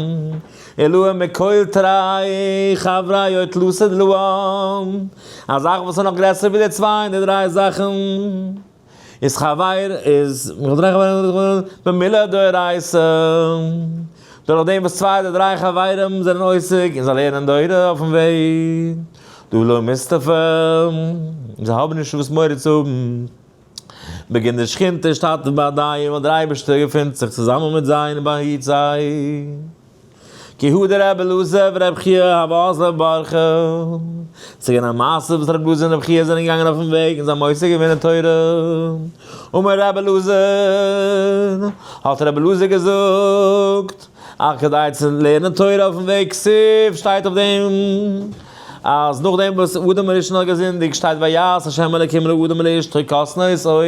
עילאה מכל תרי חברי או תלתא דלהון, א זאך וואס איז נאך גרעסער ווי די צוויי און די דריי זאכן, איז חבר איז במילה דאורייתא, דורך דעם וואס צוויי אדער דריי חברים זענען עוסק און זיי לערנען תורה אויפן וועג, דלא מסתפי, זיי האבן נישט וואס מורא צו האבן, בגין דשכינתא אשתתף בהדייהו, ווייל דער אייבערשטער געפינט זיך צוזאמען מיט זיי און באהיט זיי. כי הא דרבי אלעזר ורבי חייא הוו אזלי באורחא, ס'איז געווען א מעשה וואס רבי אלעזר און רבי חייא זענען געגאנגען אויפן וועג און זיי האבן עוסק געווען אין תורה, אמר רבי אלעזר, האט רבי אלעזר געזאגט, אז כדי צו לערנען תורה אויפן וועג כתיב שטייט אויף דעם אז נאכדעם וואס אדם הראשון האט געזינדיגט שטייט ויעש ה' אלקים לאדם ולאשתו כתנות עור,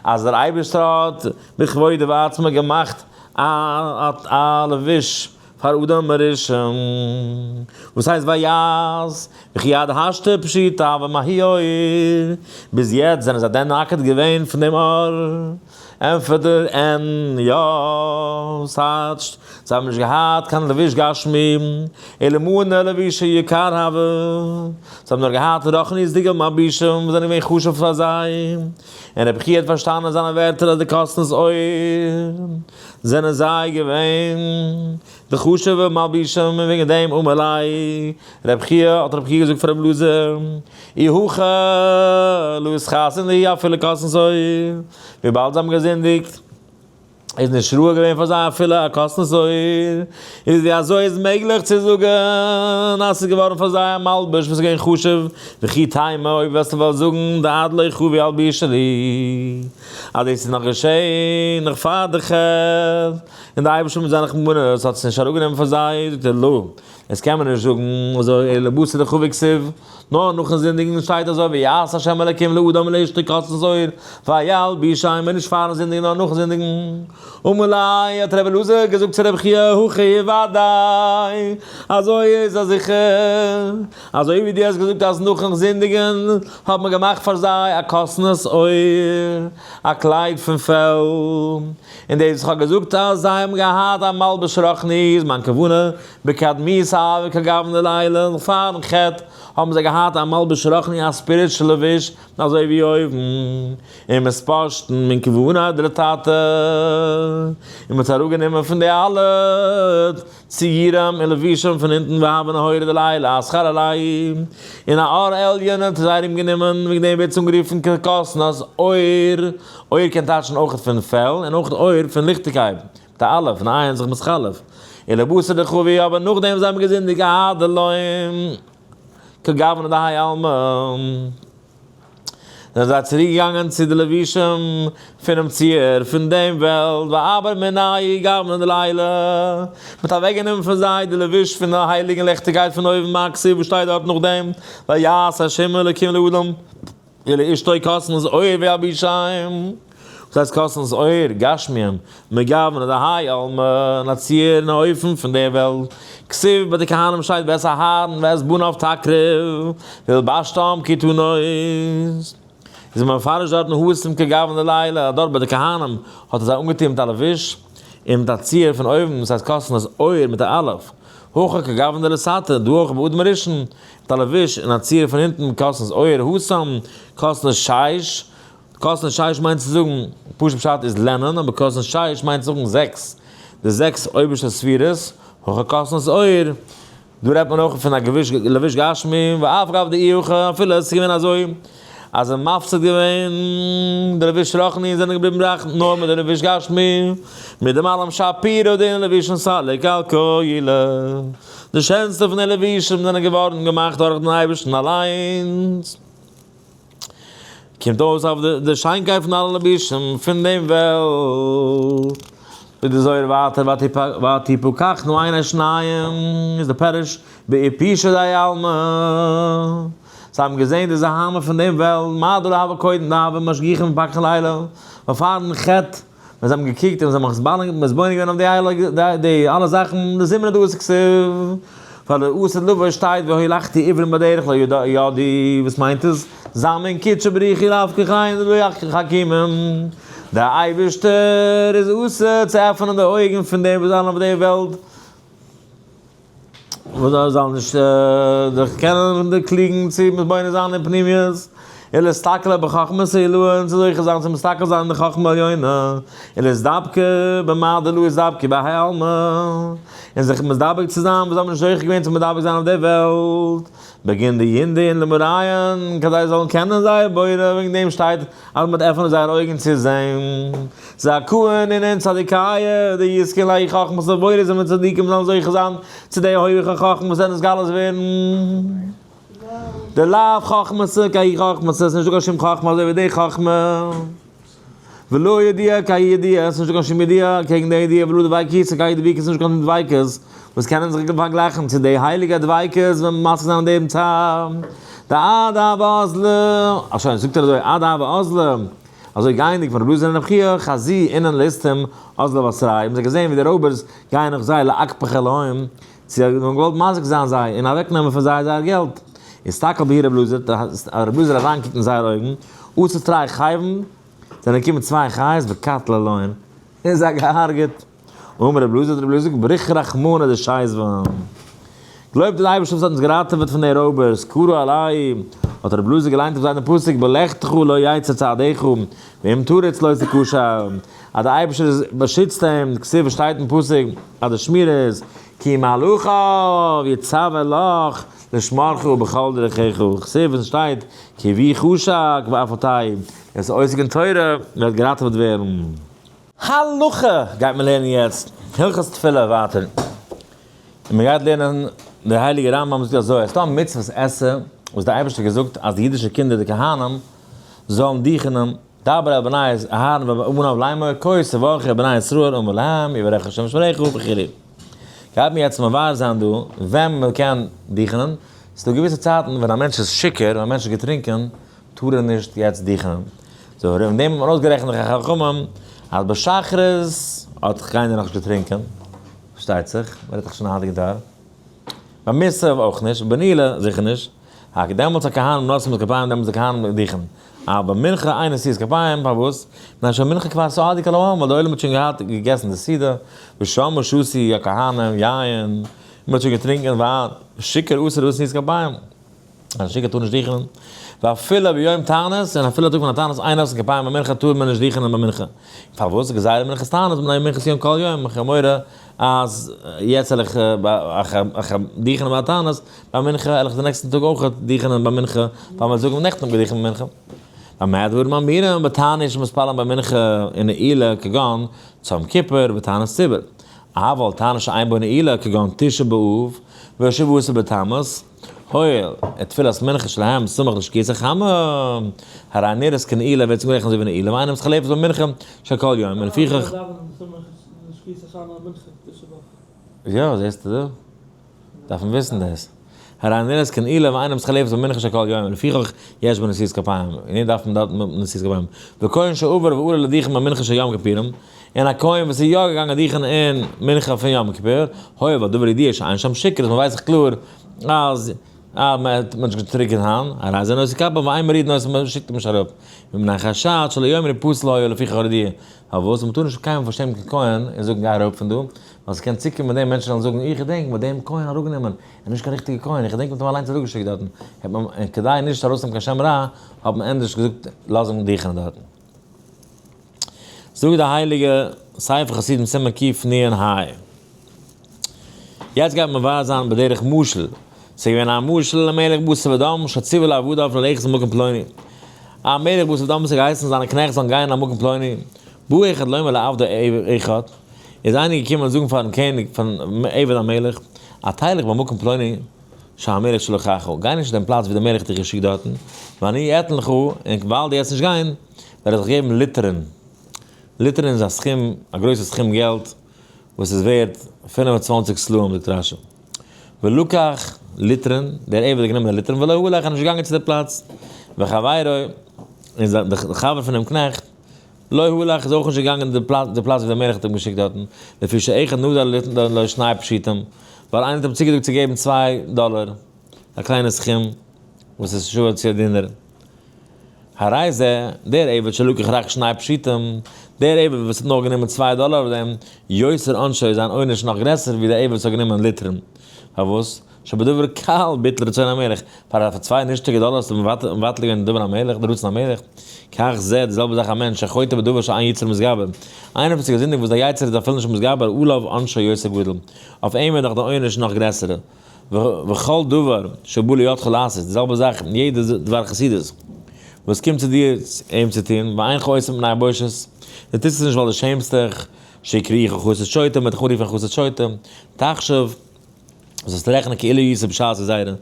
אז דער אייבערשטער האט בכבודו ובעצמו געמאכט א לבוש פאר אדם הראשון, וואס הייסט ויעש, וכי עד השתא פשיטא ומהי עור, ביז יעצט זענען זיי דען נאקעט געווען פון דעם עור? ענטפערט ער, אין, יא, ס'טייטשט, זיי האבן נישט געהאט קיין לבוש גשמי, אלא מנא לבושי יקר הוה, זיי האבן נאר געהאט רוחניות'דיגע מלבושים וואס זענען געווען חשוב פאר זיי, און רבי חייא האט פארשטאנען אין זיינע ווערטער אז די כתנות עור זענען זיי געווען די חשוב'ע מלבושים און וועגן דעם אמר ליה רבי חייא האט רבי חייא געזאגט פאר רבי אלעזר אי הכי לא אתכסין להו אפילו כתנות עור, וויבאלד זיי האבן געזינדיגט איז נישט ראוי געווען פאר זיי אפילו א כתנות עור, איז ווי אזוי איז מעגליך צו זאגן אז ס'איז געווארן פאר זיי א מלבוש וואס איז געווען חשוב, וכי תימא אויב וועסטו וועלן זאגן דעד לא חבי אלבישא לי אז דאס איז נאך געשען נאך פאר די חטא, און די אייבערשטער מיט זיין רחמנות האט עס נישט אראפגענומען פון זיי, זאגט ער לא, דאס קען מען נישט זאגן אזוי אלא בתר דחבי כתיב. נאר נאכן זינדיגן שטייט אזוי ויעש ה' אלקים לאדם ולאשתו כתנות עור וילבישם און נישט פארן זינדיגן נאר נאכן זינדיגן. אמר ליה האט רבי אלעזר געזאגט צו רבי חייא הכי ודאי אזוי איז א זיכער אזוי ווי דו האסט געזאגט אז נאכן זינדיגן האט מען געמאכט פאר זיי א כתנות עור א קלייד פון פעל און דאס וואס איך האב געזאגט אז זיי האבן געהאט א מלבוש רוחני איז מיין כוונה בקדמיתא וכגוונא דלעילא, נאך פארן חטא האבן זיי געהאט א מלבוש רוחני א spiritual לבוש אזוי ווי אויבן, און מתפשטן מן כוונא דלתתא, און מ'האט אראפגענומען פון די אלע ציורים און לבושים פון אונטן והוה נהורא דלעילא אתכר עלייהו, און א אור עליון האט זיי ארומגענומען, וועגן דעם ווערט עס אנגערופן ככתנות עור, עור קען טייטשן אויך פון פעל און אויך אור פון ליכטיגקייט. די אלף און עין זיך מתחלף. ולבתר דחבי אבער נאכדעם זיי האבן געזינדיגט אהדלוים כגוונא דהאי עלמא זענען זיי צוריק געגאנגען צו די לבושים פונעם ציור פון דעם וועלט ועבר מינייהו גוונא דלעילא מ'האט אוועק גענומען פון זיי די לבוש פון די הייליגן ליכטיגקייט פון אויבן מה כתיב וואס שטייט דארט נאכדעם ויעש ה' אלקים לאדם ולאשתו כתנות עור וילבישם, וואס הייסט כתנות עור? גשמיים, מגוונא דהאי עלמא, און א ציור און א אופן פון דער וועלט, כתיב ביי די כהנים שטייט ואת אהרן ואת בניו תקריב, ולבשתם כתנות. איז מען מפרש דארטן התם כגוונא דלעילא, אז דארט ביי די כהנים האט ער זיי אנגעטון מיט א לבוש און מיט א ציור פון אויבן, וואס הייסט כתנות עור מיט א אלף, הכא כגוונא דלתתא, דא אויך ביי אדם הראשון, מיט א לבוש און א ציור פון אונטן כתנות עור התם כתנות שש, כתנות שש מיינט צו זאגן, פשוט פשט איז לענען, אבער כתנות שש מיינט צו זאגן זעקס, די זעקס אויבערשטע ספירות, הכא כתנות עור, דא רעדט מען אויך פון א געוויש לבוש גשמי, ואף גב דאי הכי, אפילו עס איז געווען אזוי אז זיי מפסיד געווען די לבוש רוחני און זענען געבליבן רייך נאר מיט די לבוש גשמי, מיט דעם אלעם שפירא דין לבושין סליק על כולא. די שענסטע פון די לבושים זענען געווארן געמאכט דורך דעם אייבערשטן אליינס. קומט אויס אויף די שיינקייט פון אלע לבושים פון דעם וועלט. זאגט די זוהר ווייטער ותפקחנה עיני שניהם איז די פירוש בעיפושא דהאי עלמא. זיי האבן געזען די זוהמא פון דעם וועלט, מה דלא הוה קודם דהוה משגיחין ומפקחין לעילא, ווייל פארן חטא ווען זיי האבן געקוקט און זיי האבן מתבונן געווען אויף די אלע זאכן, די זימנא דאתא כתיב, פאר די עתיד לבוא שטייט והלכתי עיוורים בדרך לא ידעו, וואס מיינט עס? זמין קודשא בריך הוא להפקיחין דלא יחכימום, דער אייבערשטער איז אסור צו עפענען די אויגן פון די וואס זענען אויף די וועלט, וואס זיי זאלן נישט זיך קענען דערקלוגן צו מתבונן זיין אין פנימיות, ולהסתכל בחכמת העילאה און צו זוכה זיין צו מסתכל זיין אין די חכמה עליונה, ולהתדבק במה דלא אתדבקו בהאי עלמא, און זיך מתדבק צו זיין וואס זיי האבן נישט זוכה געווען צו מדבק זיין אויף דער וועלט, בגין דידעון למאריהון, כדי זיי זאלן קענען זייער בורא, וועגן דעם שטייט אז מ'וועט עפענען זייערע אויגן צו זען. זכאין אינון צדיקיא דיזכון להאי חכמתא, וואויל איז ווען צדיקים זאלן זוכה זיין צו די הויכע חכמה וואס וועט נתגלה ווערן. דלאו חכמתא כהאי חכמתא, ס'איז נישטא קיין שום חכמה אזוי ווי די חכמה. ולא ידיעה כהאי ידיעה, ס'איז נישטא קיין שום ידיעה קעגן די ידיעה, ולא דביקותא כהאי דביקות, ס'איז נישטא קיין דביקות וואס קענען זיך פארגלייכן צו די הייליגע דביקות ווען מ'משיג זיין דעם צד דעד הוה אזלא, אה שוין, זאגט ער אזוי, עד הוה אזלא, אזוי גייענדיג פון רבי אלעזר און רבי חייא, חזו אינון ליסטים אזלו בתרייהו, האבן זיי געזען ווי די רויבערס גייען נאך זיי לאקפח אלהים, צו האבן געוואלט מזיק זיין זיי און אוועקנעמען פון זיי זייער געלט. אסתכל בהו רבי אלעזר, האט רבי אלעזר אריינגעקוקט אין זייער אויגן, אתו תרי חייבין. זענען געקומען צוויי חיות וקטלא לון, און זיי געהארגעט. אמר רבי אלעזר האט רבי אלעזר געזאגט, בריך רחמנא דשייזבן, געלויבט איז דער אייבערשטער וואס האט אונז געראטעוועט פון די רויבערס, קרא עלי, האט רבי אלעזר געליינט אויף זיי דעם פסוק, בלכתך לא יצא צעדיך, ואם תרוץ לא תכשל, אז דער אייבערשטער באשיצט אים, כתיב עס שטייט אין פסוק אז די שמירה איז, כי מלאכיו יצוה לך לשמרך בכל דרכיך, כתיב עס שטייט, כי בי חשק ואף אתה, ווער עס איז עוסק אין תורה וועט געראטעוועט ווערן. הלכה גייט מען לערנען יעצט, הלכות תפילה ווייטער, און מען גייט לערנען דער הייליגער רמב ם זאגט אזוי, עס איז דא א מצוות עשה וואס דער אייבערשטער האט געזאגט אז די אידישע קינדער די כהנים זאלן דיכענען, דבר אל בני אהרן ובניו לאמור כה תברכו בני ישראל אמור להם יברכך השם וישמרך וכו'. גייט מען יעצט מבאר זיין דא ווען מען קען דיכענען, ס'איז דא געוויסע צייטן ווען א מענטש איז שיכור, ווען א מענטש איז געטרינקען, טאר ער נישט יעצט דיכענען. so וועגן דעם האט מען אויסגערעכנט די חכמים אז ביי שחרית האט קיינער נאכנישט געטרינקען, פארשטייט זיך, מען רעדט דאך שוין היינטיגע דור. ביי מוסף אויך נישט, ביי נעילה זיכער נישט. הק' דעמאלטס הכהנים נושאים את כפיהם דעמאלטס די כהנים דיכענען. אבער ביי מנחה אין נשיאת כפיים, פארוואס? מפני שמנחה כבר סעדו כל העם, ווייל די עולם האט שוין געהאט געגעסן די סעודה, ושמה שתו הכהנים יין, מען האט שוין געטרינקען וויין, שיכור אסור נשיאת כפיים. א שיכור טאר נישט דיכענען, ואפילו ביום תענית, און אפילו א טאג פון א תענית אין נושאין כפיים במנחה טאר מען נישט דיכענען ביי מנחה. פארוואס? גזירה מנחת תענית מפני מנחת יום כל יום, איך האב מורא אז יעצט וועל איך דיכענען ביי א תענית, ביי מנחה וועל איך די נעקסטן טאג אויך דיכענען ביי מנחה, ווייל מ'וועט זאגן נעכטן האב איך געדיכענט ביי מנחה. במה דברים אמורים בתענית שמתפללין במנחה ונעילה כגון צום כיפור ותענית ציבור. אבל תענית שאין בו נעילה כגון תשעה באב ושבעה עשר בתמוז, הואיל ותפילת מנחה שלהם סמוך לשקיעת החמה, הרי נראית כנעילה ווערט צוגערעכנט אזוי ווי נעילה ואינה מתחלפת במנחה של כל יום, ולפיכך. יא, זעסטו דא? דארף מען וויסן דאס. הרי נראית כנעילה ואינה מתחלפת במנחה של כל יום, ולפיכך יש בה נשיאת כפיים, און דעם דארף מען דארט נשיאת כפיים. וכהן שעבר ועלה לדוכן במנחה של יום כיפורים, און א כהן וואס איז יא געגאנגען דוכן אין מנחה פון יום כיפור, הואיל והדבר ידוע שאין שם שיכרות, מען ווייסט דאך קלאר אז אז מען האט נישט געטרינקען היינט, הרי זה נושא כפיו ואין מורידין אותו, מען שיקט אים נישט אראפ, מפני חשד שלא יאמרו פסול היה לפיכך הורידוהו, פארוואס? מען טאר נישט קיינמאל פארשעמען קיין כהן און זאגן גיי אראפ פון דא, ווייל ס'קען צוקומען דעם מענטשן וועלן זאגן איך געדענק מען האט דעם כהן אראפגענומען, ער איז נישט קיין ריכטיגער כהן, איך געדענק מען האט אים אליינס אראפגעשיקט דארטן, האט מען, און כדי נישט ארויסנעמען קיין שם רע, האט מען ענדערש געזאגט לאז אים דוכענען דארטן. זאגט די הייליגע ספר חסידים סימן קנ ה. יעצט גייט מען מבאר זיין בדרך משל, ס'איז געווען א משל למלך בשר ודם שציוה לעבדיו ללכת למקום פלוני, א מלך בשר ודם וואס האט געהייסן זיינע קנעכט זאלן גיין למקום פלוני, בא אחד לומר לעבדו אחד, איז איינער געקומען זאגן פארן קעניג פארן עבד המלך, התלך במקום פלוני שהמלך שלחך, גיי נישט צו דעם פלאץ ווי דער מלך האט דיך געשיקט דארטן, ואני אתן לך, און ווייל דו וועסט נישט גיין, וועל איך דיך געבן ליטערן. ליטערן איז א סכום, א גרויסע סכום געלט, וואס איז ווערט 25 סלעים זאגט רש י. ולקח ליטרין, דער עבד האט גענומען די ליטרין, ולא הלך, איז נישט געגאנגען צו די פלאץ. וחבירו, און דער חבר פונעם קנעכט, לא הלך, איז אויך נישט געגאנגען די פלאץ, די פלאץ ווי דער מלך האט אים געשיקט דארטן, לפי שאחד נדר ליתן לו שני פשוטים, ווייל איינער האט אים צוגעזאגט צו געבן צוויי דאלער, א קליינע סכום, וואס איז שוה צו א דינר. הרי זה, דער עבד שלקח רק שני פשוטים, דער עבד וואס האט נאר גענומען צוויי דאלאר אויף דעם, יותר עונשו איז זיין עונש נאך גרעסער ווי דער עבד וואס האט גענומען ליטרין. פארוואס? שבדבר קל ביטל רצון המלך, פאר צוויי נישטיגע דאלאר האסטו מבטל געווען דבר המלך, די רצון המלך. כך זה, די זעלבע זאך א מענטש שחוטא בדבר שאין יצרו מתגבר, איינער וואס איז געזינדיגט וואס דער יצר איז אפילו נישט מתגבר, עליו עונשו יותר גדול, אויף אים איז דאך די עונש נאך גרעסערע. וכל דבר שבא לידך לעשות, די זעלבע זאך יעדע דבר חסידות וואס קומט צו דיר אים צו טון, ואינך עושה מפני הבושת, דו טוסט עס נישט ווייל דו שעמסט דיך, שיקראוך חסיד שוטה, מ'וועט דיך אנרופן חסיד שוטה, תחשב, זאלסט רעכענען כאילו היית בשעת הגזירה,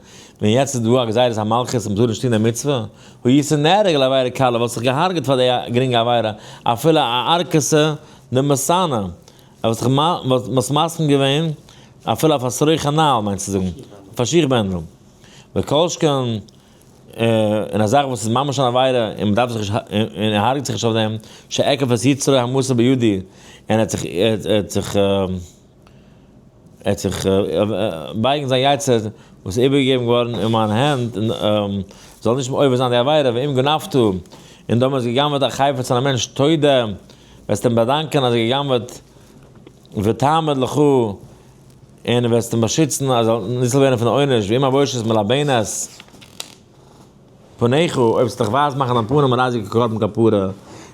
ווען יעצט איז דא א גזירת המלכות און מ'טאר נישט טון די מצוה, היית נהרג על עבירה קלה, וואלסט זיך געהארגעט פאר די גרינגע עבירה, אפילו א ערקתא דמסאנא, ער וואלט זיך מסכים געווען אפילו אויף א שרוך הנעל מיינט צו זאגן, אויף א שיך בענדל. וכל שכן אין א זאך וואס איז ממש אן עבירה און מ'דארף זיך נישט און ער הרג'ט זיך נישט אויף דעם, שעקף את יצרו המסור בידי, און ער האט זיך ער האט זיך ער האט זיך בייגן זיין יצר וואס איז איבערגעגעבן געווארן אין מיין הענט און זאל נישט עובר זיין די עבירה, ואם גנבת, און און דאמער האסט גע'גנב'עט א חפץ פון א מענטש תודה, וועסטו אים באדאנקען אז ער האט גע'גנב'עט, ותעמוד לך, און וועסט אים באשיצן אז ער זאל ניצול ווערן פון עונש, ואם הבושת מלבנת פניך, אויב וועסטו דיך ווייס מאכן דיין פנים הרי זה כקרבן כפרה,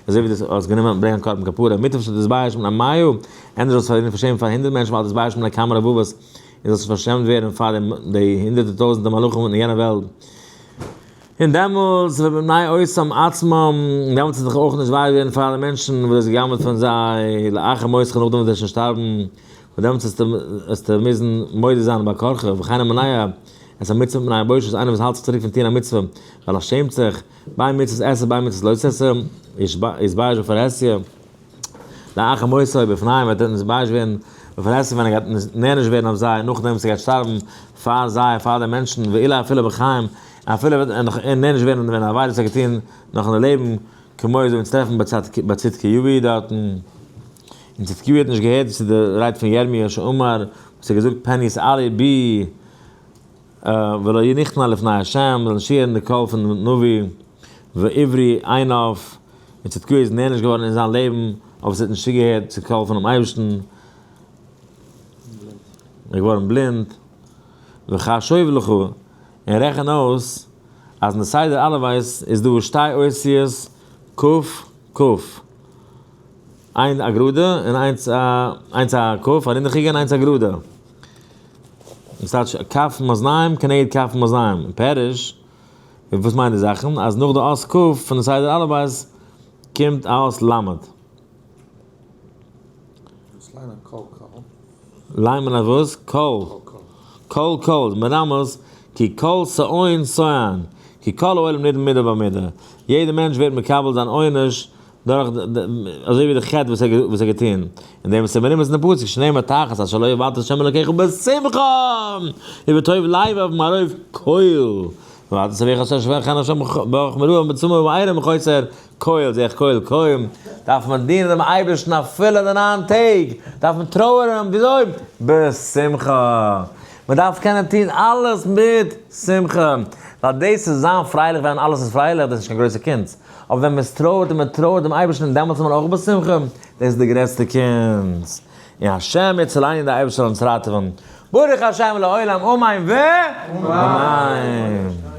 אזוי ווי דו האסט גענומען ברענגען קרבן כפרה, מוטב שתתבייש מפני מאה, ענדערש זאלסטו פארלירן פארשעמט פאר הונדערט מענטשן ואל תתבייש מפני כמה רבבות, און זאלסט נישט פארשעמט ווערן פאר די הונדערטער טויזנטער מלאכים אין יענער וועלט. און דעמאלטס וועט מפני אותם עצמם, און דעמאלטס וועט זיך אויך נישט וויי ווערן פאר אלע מענטשן וואס דו האסט גע'גנב'עט פון זיי, לאחר מותך נאכדעם וואס דו וועסט שוין שטארבן, און דעמאלטס וועסטו מוזן מודה זיין בעל כרחך, וכן המונע את המצוה מפני הבושת, איינער וואס האלט זיך צוריק פון טון א מצוה ווייל ער שעמט זיך, בין מצות עשה בין מצות לא תעשה, יתבייש בפרהסיא, לאחר מותו בפניהם וועט ער נתבייש ווערן בפרהסיא ווען ער גייט נענש ווערן אויף זיי נאכדעם וואס ער גייט שטארבן פאר זיי פאר די מענטשן, ואולי אפילו בחיים, אפילו וועט ער נאך נענש ווערן ווען א עבירה וואס ער האט געטון נאך אין די לעבן, כמו אזוי אונז טרעפן ביי צדקיהו דארטן. און צדקיהו האט נישט געהערט צו די רייד פון ירמיה שאמר, וואס האט געזאגט פן יתעלה בי ולא נכנע לפני ה', זאל נישט הערן די קול פון נביא ועברי עיניו, און צדקיהו איז נענש געווארן אין זיין לעבן, אויף וואס ער האט נישט צוגעהערט צו קול פונעם אייבערשטן, ער איז געווארן בלינד, וחשוב לך, און רעכן אויס אז אין די סדר אלף בית איז דא שתי אותיות ק ק. איין א גראדע און איינס א איינס א כ' א רינדעכיגע און איינס א גראדע. דאס טייטש כף מאזניים כנגד כף מאזניים. פירוש, וואס מיינט די זאכן? אז נאך די אות כ' פון די סדר אלף בית קומט א אות למד. וואס ליינען קול קול? ליינט מען אז וואס? קול. קול קול איז מרמז כי כל שאון שואן, כי כל העולם נידון מידה במידה. יעדער מענטש ווערט מקבל זיין עונש דורך אזוי ווי די חטא וואס ער וואס ער האט געטון, און דעם וואס איז מרומז אין די פסוק שנאמר תחת אשר לא עבדת את ה' אלוקיך בשמחה ובטוב לבב מרוב כל ועבדת את אביך אשר שבח חן השם ברוך מרום בצמא ובעירום מחוסר כל זעך כל כל דארף מען דינען דעם אייבערשטן אפילו די ניין טעג דארף מען טרויערן וויאזוי? בשמחה מען דארף קענען טון אלעס מיט שמחה ווייל דאס איז זיין פרייליך ווען אלעס איז פרייליך דאס איז נישט קיין גרויסע קונץ אבער ווען מען טרויערט און מען טרויערט דעם אייבערשטן דעמאלטס איז מען אויך בשמחה, דאס איז די גרעסטע קונץ, און השם יצילנו די אייבערשטער זאל אונז ראטעווען, ברוך השם לעולם אמן ואמן.